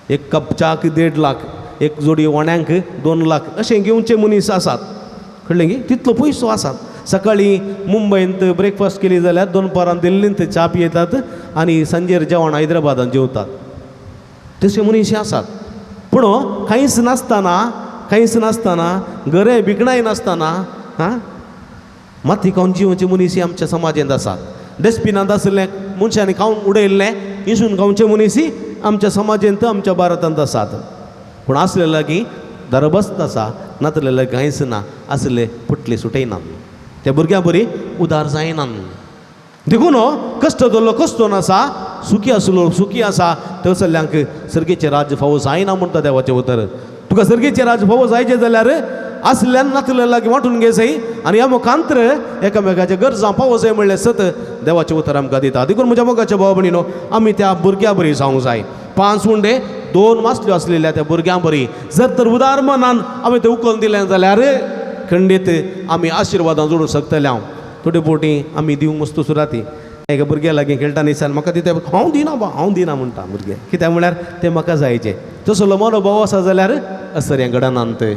एक कप च्याक 1.5 लाख एक जोडी वाण्यांक 2 लाख अशें घेवचे मनीस आसात कळ्ळें की तितलो पयसो आसात. सकाळीं मुंबयंत ब्रेकफास्ट केली जाल्यार दनपारां दिल्लींत च्या पियेतात आनी सांजेर जेवण हैदराबादान जेवतात तशे मनीस आसात. पूण कांयच नासतना कांयच नासतना, घरे बिकणाय नासतना, हां माती खावन जिवचे मनीस आमच्या समाजांत आसात. डस्टबिनांत आशिल्लें मनशांनी खावन उडयल्लें इसून खावचे मनीस आमच्या समाजांत, आमच्या भारतांत आसात. पूण आसले लागीं दरबस्त आसा, नातले लागीं कांयच ना, आसले पुटले सुटयना, त्या भुरग्यां बरी उदार जायना. देखून कश्ट जाल्लो कश्ट आसा, सुखी आसलो सुखी आसा, तसल्यांक सर्गेचें राज्य फावो जायना म्हणटा देवाचें उतर. तुका सर्गेचें राज्य फावो जायचें जाल्यार आसल्यान नातल्या लागीं वांटून घे जाय आनी ह्या मुखांत्र एकामेकाच्या गरजां पावो जाय म्हणलें सत देवाचें उतर आमकां दिता. देखून म्हज्या मोगाच्या भाव भयणीनो, आमी त्या भुरग्यां बरी जावंक जाय. 5 उंडे 2 मासल्यो आसलेल्या त्या भुरग्यां बरी जर तर उदार मनान आमी तें उखलून दिलें जाल्यार खंडीत आमी आशिर्वादां जोडूंक शकतले. हांव थोडे फावटी आमी दिवंक मस्त सुराती एका भुरग्या लागीं खेळटा न्ही, म्हाका दिता, हांव दिना बा, हांव दिना म्हणटा भुरगें, कित्याक म्हळ्यार तें म्हाका जायचें. तसलो मनोभाव आसा जाल्यार असऱ्यां घडनात. ते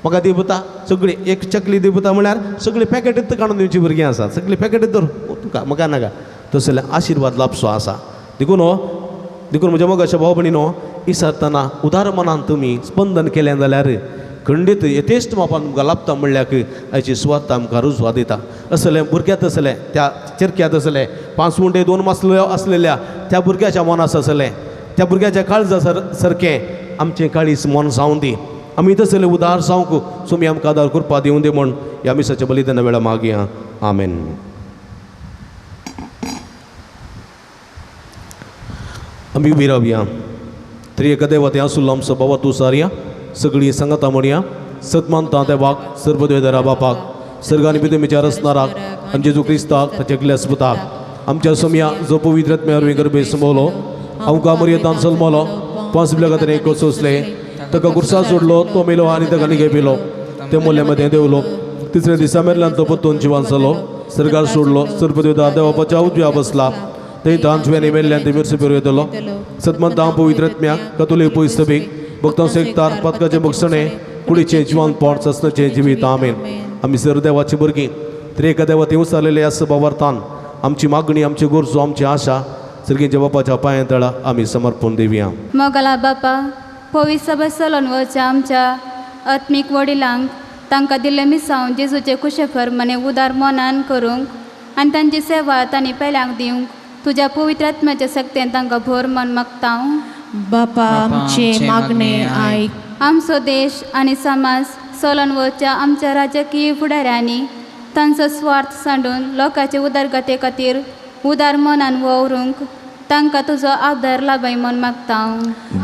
म्हाका दी पुता सगळी एक चकली दी पुता म्हळ्यार सगळी पॅकेटीत काडून दिवची भुरगीं आसा, सगळी पॅकेटीत धर तुका म्हाका नाका, तसले आशिर्वाद लाभचो आसा. देखून हो, देखून म्हज्या मोगाच्या भाव भयणीनो, इसरतना उदार मनान तुमी स्पंदन केलें जाल्यार खंडीत यथेश्ट मापान तुमकां लाभता म्हणल्याक हाची सुवात आमकां रुजवात दिता. असलें भुरग्यांत आसलें, त्या चेरक्यांत आसलें, 5 उंडे 2 मासल्यो आसलेल्या त्या भुरग्याच्या मनास आसलें, त्या भुरग्याच्या काळजा सारकें आमचें काळीज मन जावं दी. आमी तसले उदार जावंक सुमी आमकां आदार कृपा दिवं दी म्हूण ह्या मिसाच्या बलिदाना वेळा मागया. आमेन. आमी उबी रावया. त्रिएक देवा तें आसुल्लो आमचो बाबा तूं सारया सगळीं सांगाता म्हणया सतमानता देवाक सर्वदेवदरा बापाक सर्गानी बिदमीच्या रसनाराक आनी जेजू क्रिस्ताक ताच्या ग्लेस पुताक आमच्या सोमया जो पवित्र आत्म्या गर्भे समवलो आमकां मर्यतान सलमलो 5 बिलां एक सोंसले ताका कुर्सा सोडलो तो मेलो आनी ताका निगे पिलो ते मोल्या मदें देवलो तिसऱ्या दिसा मेरल्यान तो परतून जिवान जालो सर्गार सोडलो सर्वदेवदार देवापाच्या उजव्या बसला थंय तांचव्यानी मेल्ल्यान ते मिरसे पेरू येतलो सतमंता पवित्र आत्म्याक कतोली पयस सभेक भक्तांचो एकतार पातकाचें भक्षणें कुडीचें जिवानपण ससनाचें जिवीत. आमेन. आमी सर देवाची भुरगीं त्रिएका देवा थंय उसारलेले आसा बाबार्थान आमची मागणी, आमची गरजो, आमची आशा सर्गीच्या बापाच्या पांया तळा आमी समर्पण दिवया. मोगाला बापा, पवित्र सभा चलोवन वचच्या आमच्या आत्मीक वडिलांक तांकां दिल्लें मिसांव जेजूचे कुशेफर मने उदार मनान करूंक आनी तांची सेवा तांणी पेल्यांक दिवंक तुज्या पवित्र आत्म्याच्या शक्तेन तांकां भर मन मागता. बापा आमचें मागणें आयक. आमचो देश आनी समाज चलोवन वचच्या आमच्या राजकीय फुडाऱ्यांनी तांचो स्वार्थ सांडून लोकांचे उदरगते खातीर उदार मनान वावरूंक तांकां तुजो आदार लाभय म्हूण मागता.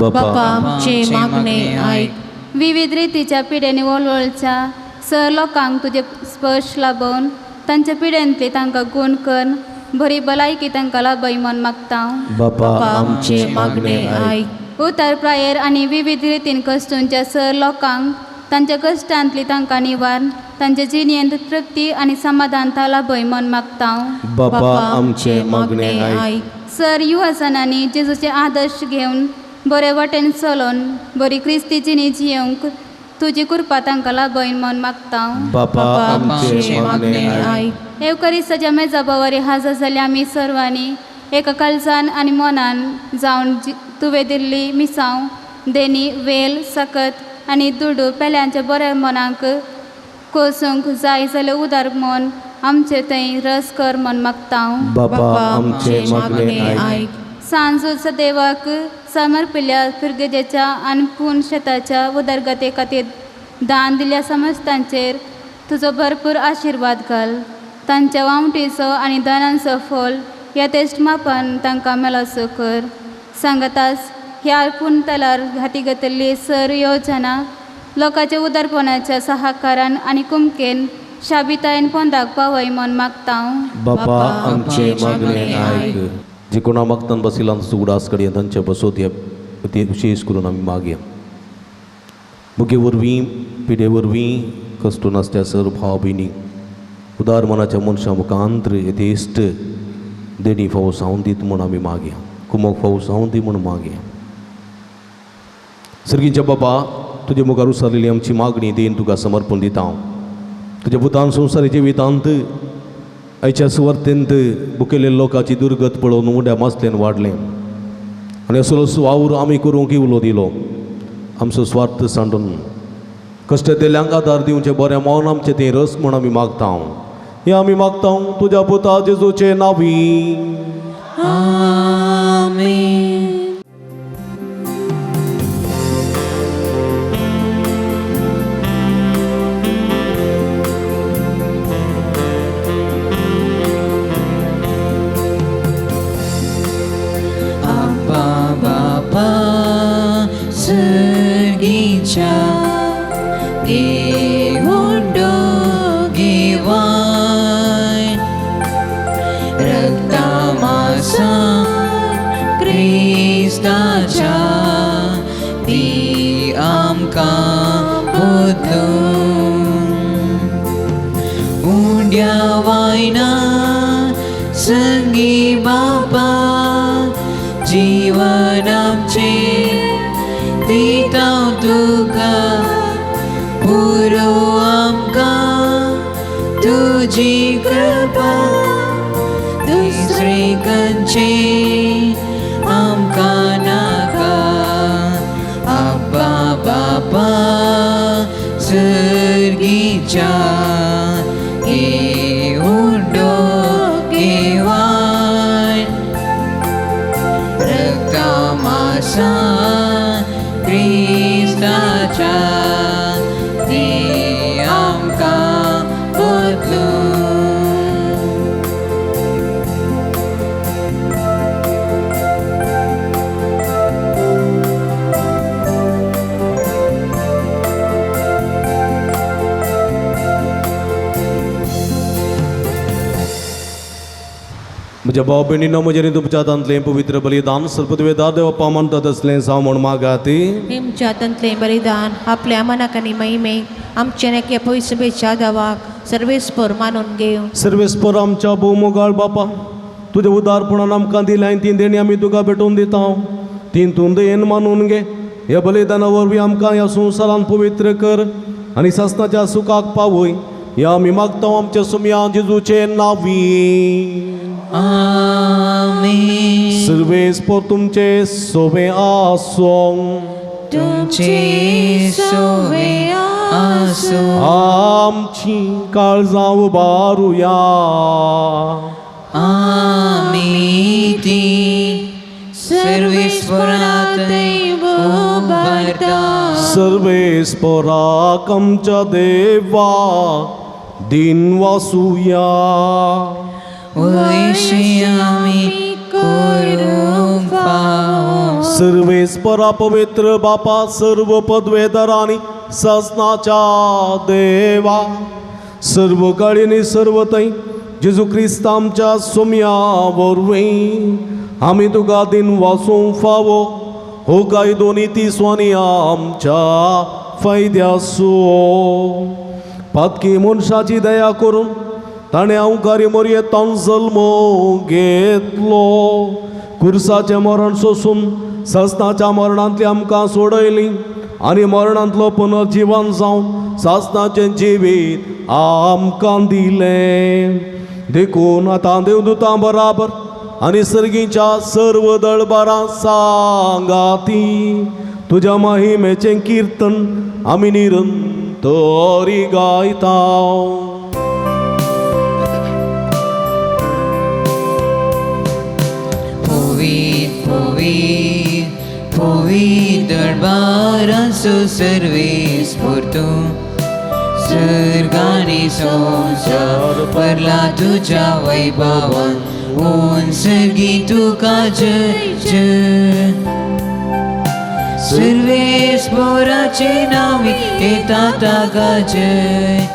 बापा आमचें मागणें आयक. विविध रितीच्या पिड्यांनी वळवळच्या सर लोकांक तुजे स्पर्श लाभोवन तांच्या पिड्यांतली तांकां गूण कर बरी भलायकी तांकां लाभय म्हूण मागता. बापा आमचें मागणें आयक. उतर प्रायेर आनी विविध रितीन कश्टूंच्या सर लोकांक तांच्या कश्टांतली तांकां निवारण तांच्या जिणेंत तृप्ती आनी समाधानता लाभय म्हूण मागता. बापा आमचें मागणें आयक. सर युवाजनांनी जेजूचे आदर्श घेवन बरे वाटेन चलोवन बरी क्रिस्ती जिणी जियोंक तुजी कृपा तांकां लाभय म्हूण मागता. बापा आमचें मागणें आयक. एवकरिस्ताच्या मेजा बवारी हाजर जाल्ल्या आमी सर्वांनी एका काळजान आनी मनान जावन तुवें दिल्ली मिसांव देनी वेल सकत आनी दुडू पेल्यांच्या बऱ्या मनाक कोसूंक जाय जाल्यार उदार मन आमचे थंय रस कर म्हूण मागता. बापा आमचें मागणें आयक. सांजूच देवाक समर्पिल्ल्या फिरगेजेच्या आनी पूर्ण शेताच्या उदरगते खातीर दान दिल्ल्या समस्तांचेर तुजो भरपूर आशिर्वाद घाल. तांच्या वावटीचो आनी दानांचो फल ह्या तेश्ट मापान तांकां मेलोसो कर. सांगतास ह्या पुनतलार हाती घेतिल्ली सर योजना लोकांच्या उदारपणाच्या सहाकारान आनी कुमकेन शाबितायन पोंदाक पावय म्हूण मागता. बापा आमचें मागणें आयक. जे कोणा मागतान बशिल्लो आमचो उगडास कडया तांचे बसोत ते विशेश करून आमी मागया. मुगे वरवीं पिडे वरवीं कश्ट नासत्या सर भाव भयणी उदार मनाच्या मनशां मुखांत्र यथेश्ट देणी फावो जावन दीत म्हूण आमी मागया, कुमोक फावो जावन दी म्हूण मागया. सर्गीच्या बाबा, तुजे मुखार उसारलेली आमची मागणी देन तुका समर्पण दिता हांव. तुज्या पुतान संवसारी जिवितांत आयच्या सुवार्तेंत बुकेल्ल्या लोकांची दुर्गत पळोवन उड्या मासल्यान वाडलें आनी असलो वावर आमी करूंक उलो दिलो. आमचो स्वार्थ सांडून कश्ट दिल्यांक आदार दिवचें बरें मौन आमचें तें रस म्हूण आमी मागता. हें आमी मागता तुज्या पुता जेजूचे नांवी. आमेन. आप्पा बापा सर्गीच्या घेवंडो घेवाय रक्तामासा क्रिस्ताच्या ती आमकां बदलून उंड्या वायना संगी बापा जीवन आमचें दिता तुका पुरो आमकां तुजी कृपा दुसरे कंचे आमकां नाका. आब्बा बापा सर्गीच्या घेवंडो घेवाय रक्तामासा क्रिस्ताच्या ती आमकां बदलून. म्हज्या भाव भयणीनो म्हजें तुमच्या हातांतलें पवित्र बलिदान सर्पदवेदार देवप्पा म्हणटात असलें जावं म्हूण मागाती. तुमच्या हातांतलें बलिदान आपल्या मनाक आनी महिमेक आमच्या नेके पयसुबेच्या देवाक सर्वेस्पर मानून घेवं. सर्वेस्पर आमच्या भोवमोगाळ बापा तुज्या उदारपणान आमकां दिल्याय ती देणी आमी तुका भेटोवन दिता. ती तूं दयेन मानून घे. ह्या बलिदाना वरवीं आमकां ह्या संवसारान पवित्र कर आनी सासणाच्या सुखाक पावय. ह्या आमी मागता आमच्या सुमया जेजूचे नांवी. आमेन. सर्वेस्पर तुमचे सोबे आसों. तुमचे सोवे आसूं. आमची काळजां उबारुया. आमी ती सर्वेस्परात उबारता. सर्वेस्पराक आमच्या देवा दिन वासुया. वैशी आमी करूंक फावो. सर्वेस्परा पवित्र बापा सर्व पदवेदरांनी सजनाच्या देवा सर्व काळीनी सर्व थंय जेजू क्रिस्त आमच्या सोम्या वरवीं आमी तुका दिन वासूंक फावो. हो कायदो नीती स्वानी आमच्या फायद्यासो. पातकी मनशाची दया करून ताणें अवकारी मोरयेतान जल्म घेतलो. कुर्साचें मरण सोसून सस्नाच्या मरणांतली आमकां सोडयली आनी मरणांतलो पुनर्जिवन जावन सासणाचें जिवीत आमकां दिलें. देखून आतां देवदूतां बराबर आनी सर्गीच्या सर्व दळबारां सांगाती तुज्या महिमेचें किर्तन आमी निरंतरी गायता. पवित्र पवित्र दरबारांचो सर्वेस्पर तूं सर्गानी संवसार भरला तुज्या वैभवान उंचगी तुका जय जय. सर्वेस्पराचे नांवी येता ताका जय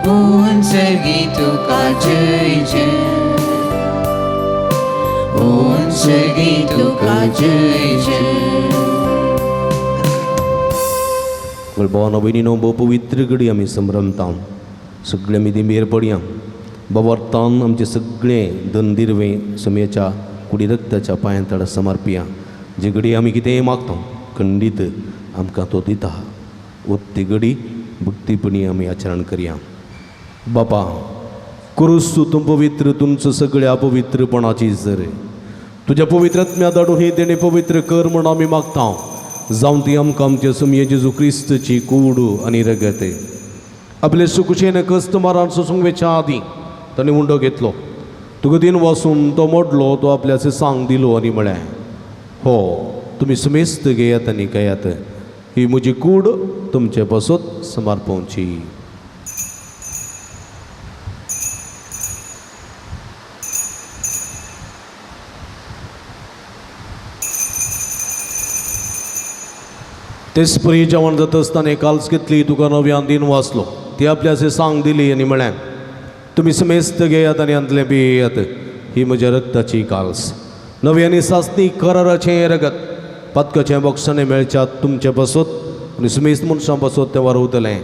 उंचगी तुका जय जय उंचगी तुका जय जय. भावानो भयणीनो भोव पवित्र घडी आमी संभ्रमता. सगळे आमी दिंबेर पडया. बाबार्थान आमचे सगळे दंदिरवे समयेच्या कुडी रक्ताच्या पांयां तडा समर्पिया. जे घडी आमी कितेंय मागता खंडीत आमकां तो दिता. ती घडी भक्तीपणी आमी आचरण करया. बापा क्रुस्तू तूं पवित्र तुमचो सगळ्या पवित्रपणाची जर तुज्या पवित्र आत्म्या धाडून ही देणे पवित्र कर म्हूण आमी मागता. जावन ती आमकां आमचे सुमये जेजू क्रिस्तची कूड आनी रगत. आपले सुकुशेन कस्त मारान सोसूंक वेच्या आदीं ताणें उंडो घेतलो, तुका दिन वासून तो मोडलो, तो आपल्या सांग दिलो आनी म्हळें, हो तुमी सुमेस्त घेयात आनी घेयात, ही म्हजी कूड तुमचे पासत समर्पवची. तेच परी जेवण जाता आसतना काल्स घेतली, तुका नव्यान दिन वाचलो, ती आपल्या सांग दिली आनी म्हळें, तुमी समेस्त घेयात आनी हांतलें पियेयात, ही म्हज्या रक्ताची काल्स, नवी आनी सासणी कराराचें रगत, पातकाचें बक्षाणें मेळच्यात तुमचे पासत आनी समेस्त मनशां पासत तें वारवतलें,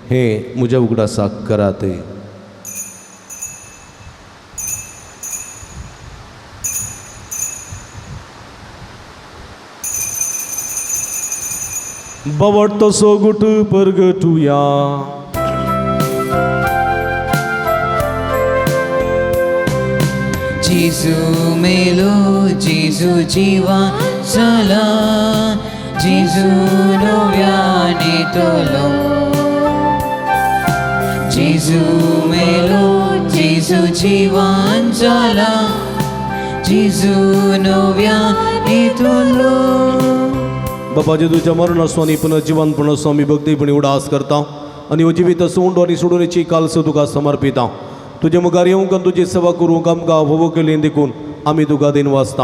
हें म्हज्या उगडासाक करात. बावडतो सोगुट परगटुया. जेजू मेलो, जेजू जिवा जाला, जेजू नव्यान येतलो. जेजू मेलो, जेजू जिवान जाला, जेजू नव्यान येतलो. बाबा जेजूच्या मरणाचो आनी पुनर्जिवनपणाचो आमी भक्तीपणी उडास करता आनी हो जिवीत सोंड आनी सोडून कालसो तुका समर्पिता. तुजे मुखार येवंक आनी तुजी सेवा करूंक आमकां होवो केली देखून आमी तुका दिन वाचता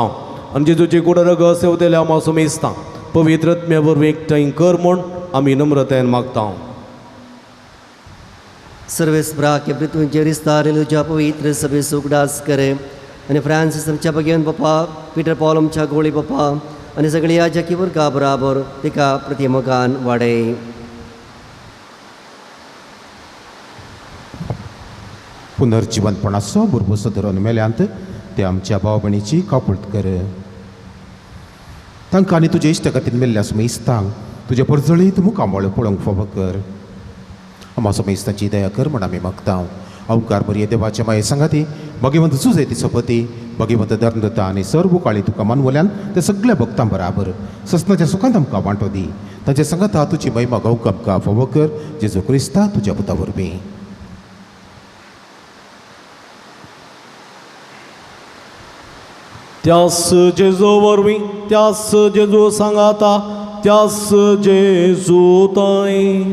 आनी जेजूचे कुडा रगत सेवतेल्या आमा समेस्ता पवित्र आत्म्या वरवीं एकठांय कर म्हूण आमी नम्रतायेन मागता. सर्वेस्परा के पृथ्वीचेर विस्तारिल्ल्या पवित्र सभेचो उगडास करे आनी फ्रांसीस आमच्या भगेवन पप्पा, पिटर पॉल आमच्या गोळी पप्पा आनी सगळ्या जाकी वर्गा बराबर तिका प्रतिमगान वाडय. पुनर्जिवनपणाचो भरभोसो धरून मेल्यांत ते आमच्या भाव भयणीची काकुळट कर. तांकां आनी तुजे इश्ट खातीर मेल्ल्या सुमेस्तांक तुजे परजळीत मुखामळ पळोवंक फावो कर. आमा सुमेस्तांची दया कर म्हूण आमी मागता. अवकार बरी देवाचे माये सांगाती भगवंत सुजयती सोपती भगवंत धर्मदत्ता आनी सर्व काळी तुका मानवल्यान ते सगळ्या भक्तां बराबर ससनाच्या सुखांत आमकां वांटो दी. तांचे सांगाता तुजी महिमा गावंक आमकां फावो कर. जेजू क्रिस्ता तुज्या पुता वरवीं. त्यास जेजू वरवीं, त्यास जेजू सांगाता, त्यास जेजू ताई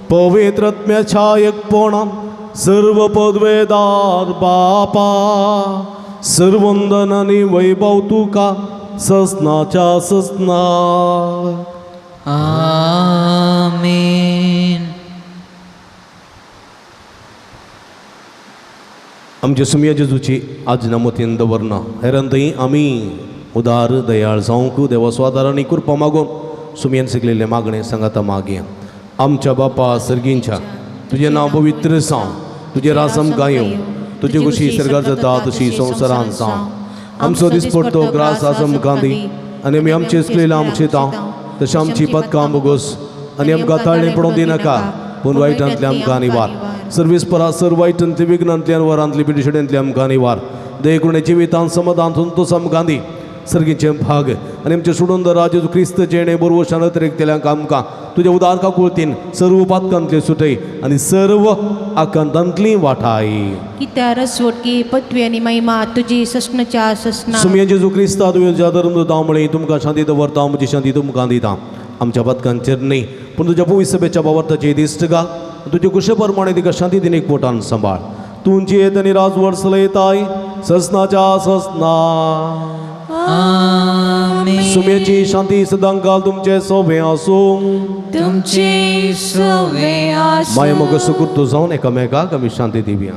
पवित्र आत्म्याच्या एकपणान सर्व पदवेदार बापा सर्वंदन आनी वैभव तुका ससनाच्या ससना. आमेन. आमच्या सुमया जेजूची आज्ञा मतीन दवरना हेरांतय आमी उदार दयाळ जावंक देवाचो आदार आनी कृपा मागून सुमयेन शिकलेलें मागणें सांगाता मागया. आमच्या बापा सर्गींच्या, तुजें नांव पवित्र जावं, तुजें राज आमकां येवं, तुजी खुशी सर्गार जाता तशी संवसारांत जावं. आमचो दिसपडतो ग्रास आज आमकां दी आनी आमी आमचें चुकलेलें आमचें दिता तशें आमची पदकां बोगोस आनी आमकां ताळणें पडोवंक दिनाका पूण वायटांतलें आमकां निवार. सर्वीस परा सर वायटांतली विघ्नांतल्यान वरांतली पिडिशेंतली आमकां निवार. दयेकुणे जिवितांत समाधान संतोष आमकां दी. सर्गीचें भाग आनी आमचें सोडून राज क्रिस्त जेणे बरोवशान अतिरिक्तल्यांक आमकां तुज्या उदार काकुळतीन सर्व पातकांतली सुटय आनी सर्व आकांतांतली वाठाय. कित्या रसवटकी पृथ्वी आनी महिमा तुजी ससनाच्या ससना. सुमये जेजू क्रिस्ता तुज्या धर्म दाव म्हळी तुमकां शांती दवरता, म्हजी शांती तुमकां दिता. आमच्या पातकांचेर न्ही पूण तुज्या पवित्र सभेच्या बावर्ताची दिश्ट घाल. तुजे कुशे प्रमाणे तिका शांती दिनीक पोटान सांबाळ. तुमची येत आनी राजवट चलयताय ससनाच्या ससना. सुम्याची शांती सदांकाल तुमचे सोबे आसूं. तुमचे सोबे आसूं. माय मग सुकृत जावन एकामेकाक आमी शांती दिवया.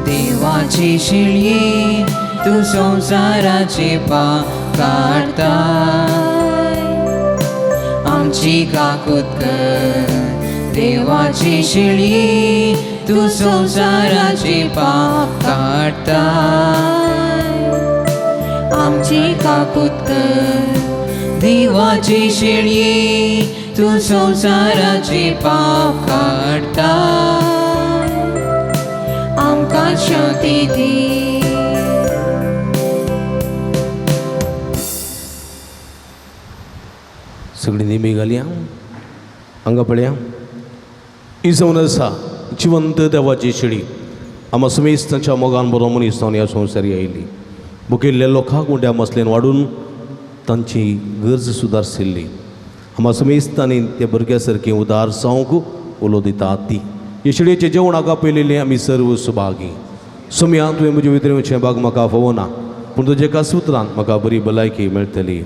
देवाची शिळी तूं संवसाराचे पाप काडताय, आमची काकूत कर. देवाची शिळी तूं संवसाराचे पाप काडताय, आमची काकूत कर. देवाची शेळये तूं संवसाराचे पाप काडटा आमकां शांती दी. सगळी नेमी घालया हांगा पळया ही जावन आसा जिवंत देवाची शेळी आमा समेस्तांच्या मोगान बरो मनीस जावन ह्या संवसारी आयली भुकेल्ल्या लोकांक उंड्या मसलेन वाडून तांची गरज सुदारशिल्ली आमा समेस्तांनी त्या भुरग्या सारकी उदार जावंक उलो दिता ती हे शेळयेचें जेवण हाका पळयलेलें आमी सर्व सुभागी. सोम्या तुवें म्हजे भितर येवचें भाग म्हाका फावना पूण तुज्या एका सुत्रान म्हाका बरी भलायकी मेळटली.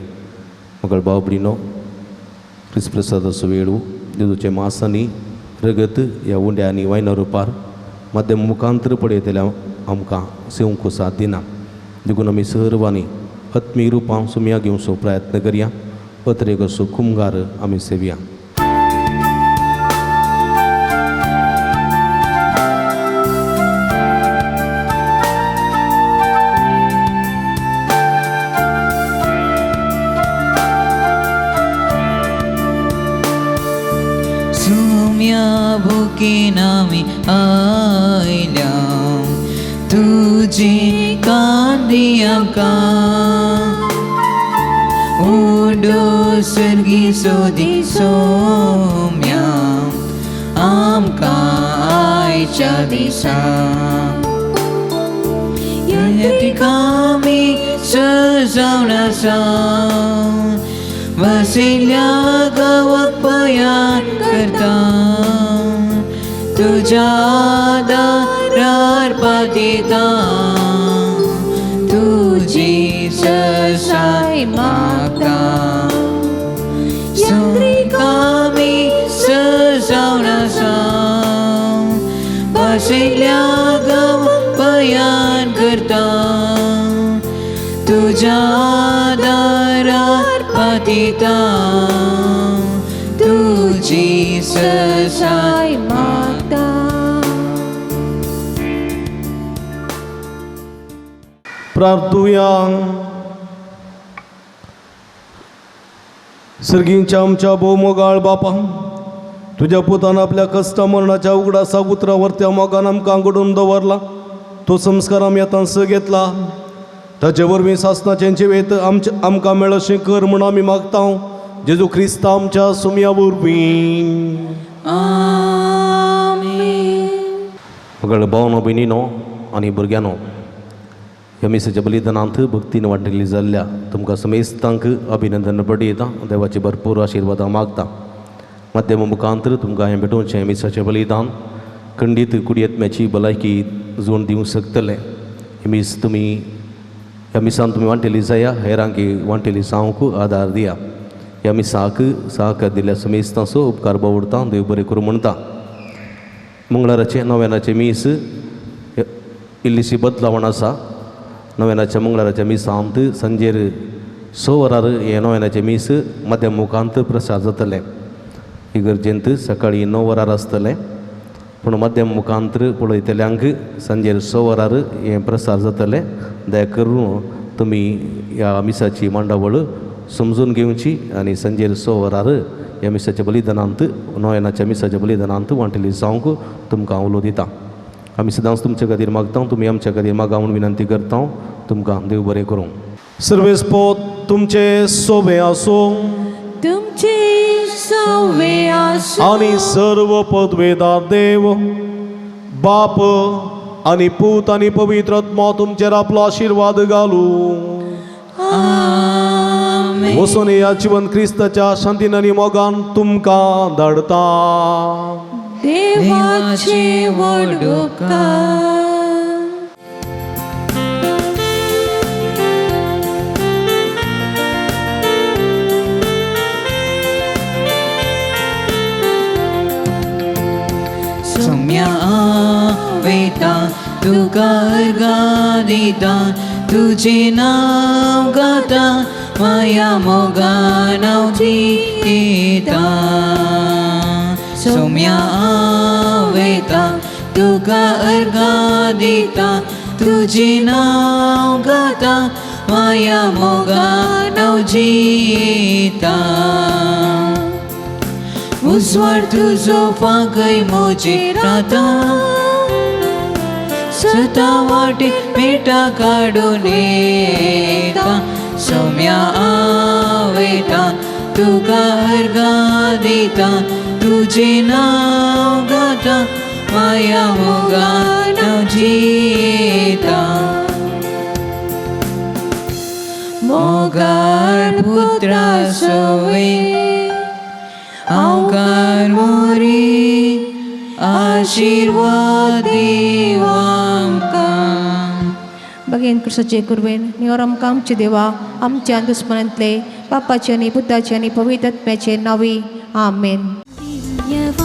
म्हाका भाव भयणीनो क्रिस्त प्रसादाचो वेळू जेजूचे मास आनी रगत ह्या उंड्या आनी वायना रुपार माध्यम मुखांतर पळयतल्या आमकां सेवंक साथ दिना देखून आमी सर्वांनी आत्मीय रुपां सुमया घेवचो प्रयत्न करया पत्रेक असो कुमगार आमी सेवया. सुम्या भुकेन आमी आयल्या तुजी कांदी आमकां उंडो सर्गी सोदी सोम्या आमकां आयच्या दिसा यंत्रिकामी सजावन आसा वसिल्या गांवाक पयान करता तुज्या दारार पातयता तुजी ससाय मागता यंत्रिकामी सजावन आसा बशिल्ल्या गांवाक पयान करता तुज्या दारार पातयता तुजी ससाय मागता. प्रार्थुया. सर्गींच्या आमच्या भोवमोगाळ बापा तुज्या पुतान आपल्या कश्टा मरणाच्या उगडासा उतरावर त्या मोगान आमकां घडोवन दवरला तो संस्कार आमी आतां घेतला ताचे वरवीं सासनाचें जिवेत आमचें आमकां मेळशें कर म्हूण आमी मागता जेजू क्रिस्त आमच्या सुमया वरवीं. मगळ भावनो भयणीनो आनी भुरग्यांनो ह्या मिसाच्या बलिदानांत भक्तीन वांटिल्ली जाल्ल्या तुमकां समेस्तांक अभिनंदन पडयता देवाचे भरपूर आशिर्वादां मागता. माध्यम मुखांतर तुमकां हें भेटोवचें मिसाचें बलिदान खंडीत कुडयेत्म्याची भलायकी जोड दिवंक शकतलें. हे मीस तुमी ह्या मिसान तुमी वांटेली जाया हेरांकी वांटेली जावंक आदार दिया. ह्या मिसाक सहकार दिल्ल्या समेस्तांचो उपकार बावडता देव बरें करूं म्हणटा. मंगळाराचें नव्यानाचें मीस इल्लीशी बदलावण आसा. नव्यानाच्या मंगळाराच्या मिसांत सांजेर 6 वरार हें नव्यानाचें मीस माध्यम मुखांत प्रसार जातलें. इगर्जेंत सकाळीं 9 वरार आसतलें पूण माध्यम मुखांत पळयतल्यांक सांजेर 6 वरार हें प्रसार जातलें. दया करून तुमी ह्या मिसाची मांडावळ समजून घेवची आनी सांजेर 6 वरार ह्या मिसाच्या बलिदानांत नव्यानाच्या मिसाच्या बलिदानांत वांटेली जावंक तुमकां उलो दिता. आमी सदांच तुमच्या खातीर मागता तुमी आमच्या खातीर मागा म्हूण विनंती करता. तुमकां देव बरें करूं. सर्वेस्पोत तुमचे सोबे आसूं तुमचे सोबे आसूं आनी सर्व पदवेदार देव बाप आनी पूत आनी पवित्र आत्मा तुमचेर आपलो आशिर्वाद घालूं. वचून ह्या जिवन क्रिस्ताच्या शांतीन आनी मोगान तुमकां धाडता. देवाचे व्हड उपकार. सोम्या वेता तुका अर्गां दिता तुजें नांव गाता माया मोगान हांव जियेता. सोम्या वेता तुका अर्गां दिता तुजें नांव गाता माया मोगान हांव जियेता. उजवाड तुजो फांकय म्हजेर आतां, सता वाटे पेटा काडून येता. सोम्या हांव वयता तुका अर्गां दिता, तुजें नांव गाता, माया मोगान हांव जियेता. मोगाळ पुत्रा सवे हांवकार मोरी, आशिर्वाद दीव आमकां. बगेन कृष्णाचे कुरवेन निवर आमकां आमचे देवा आमच्या दुस्मनांतले बापाचे आनी पुताचे आनी पवित्र आत्म्याचे नांवी आमेन. दिव्य.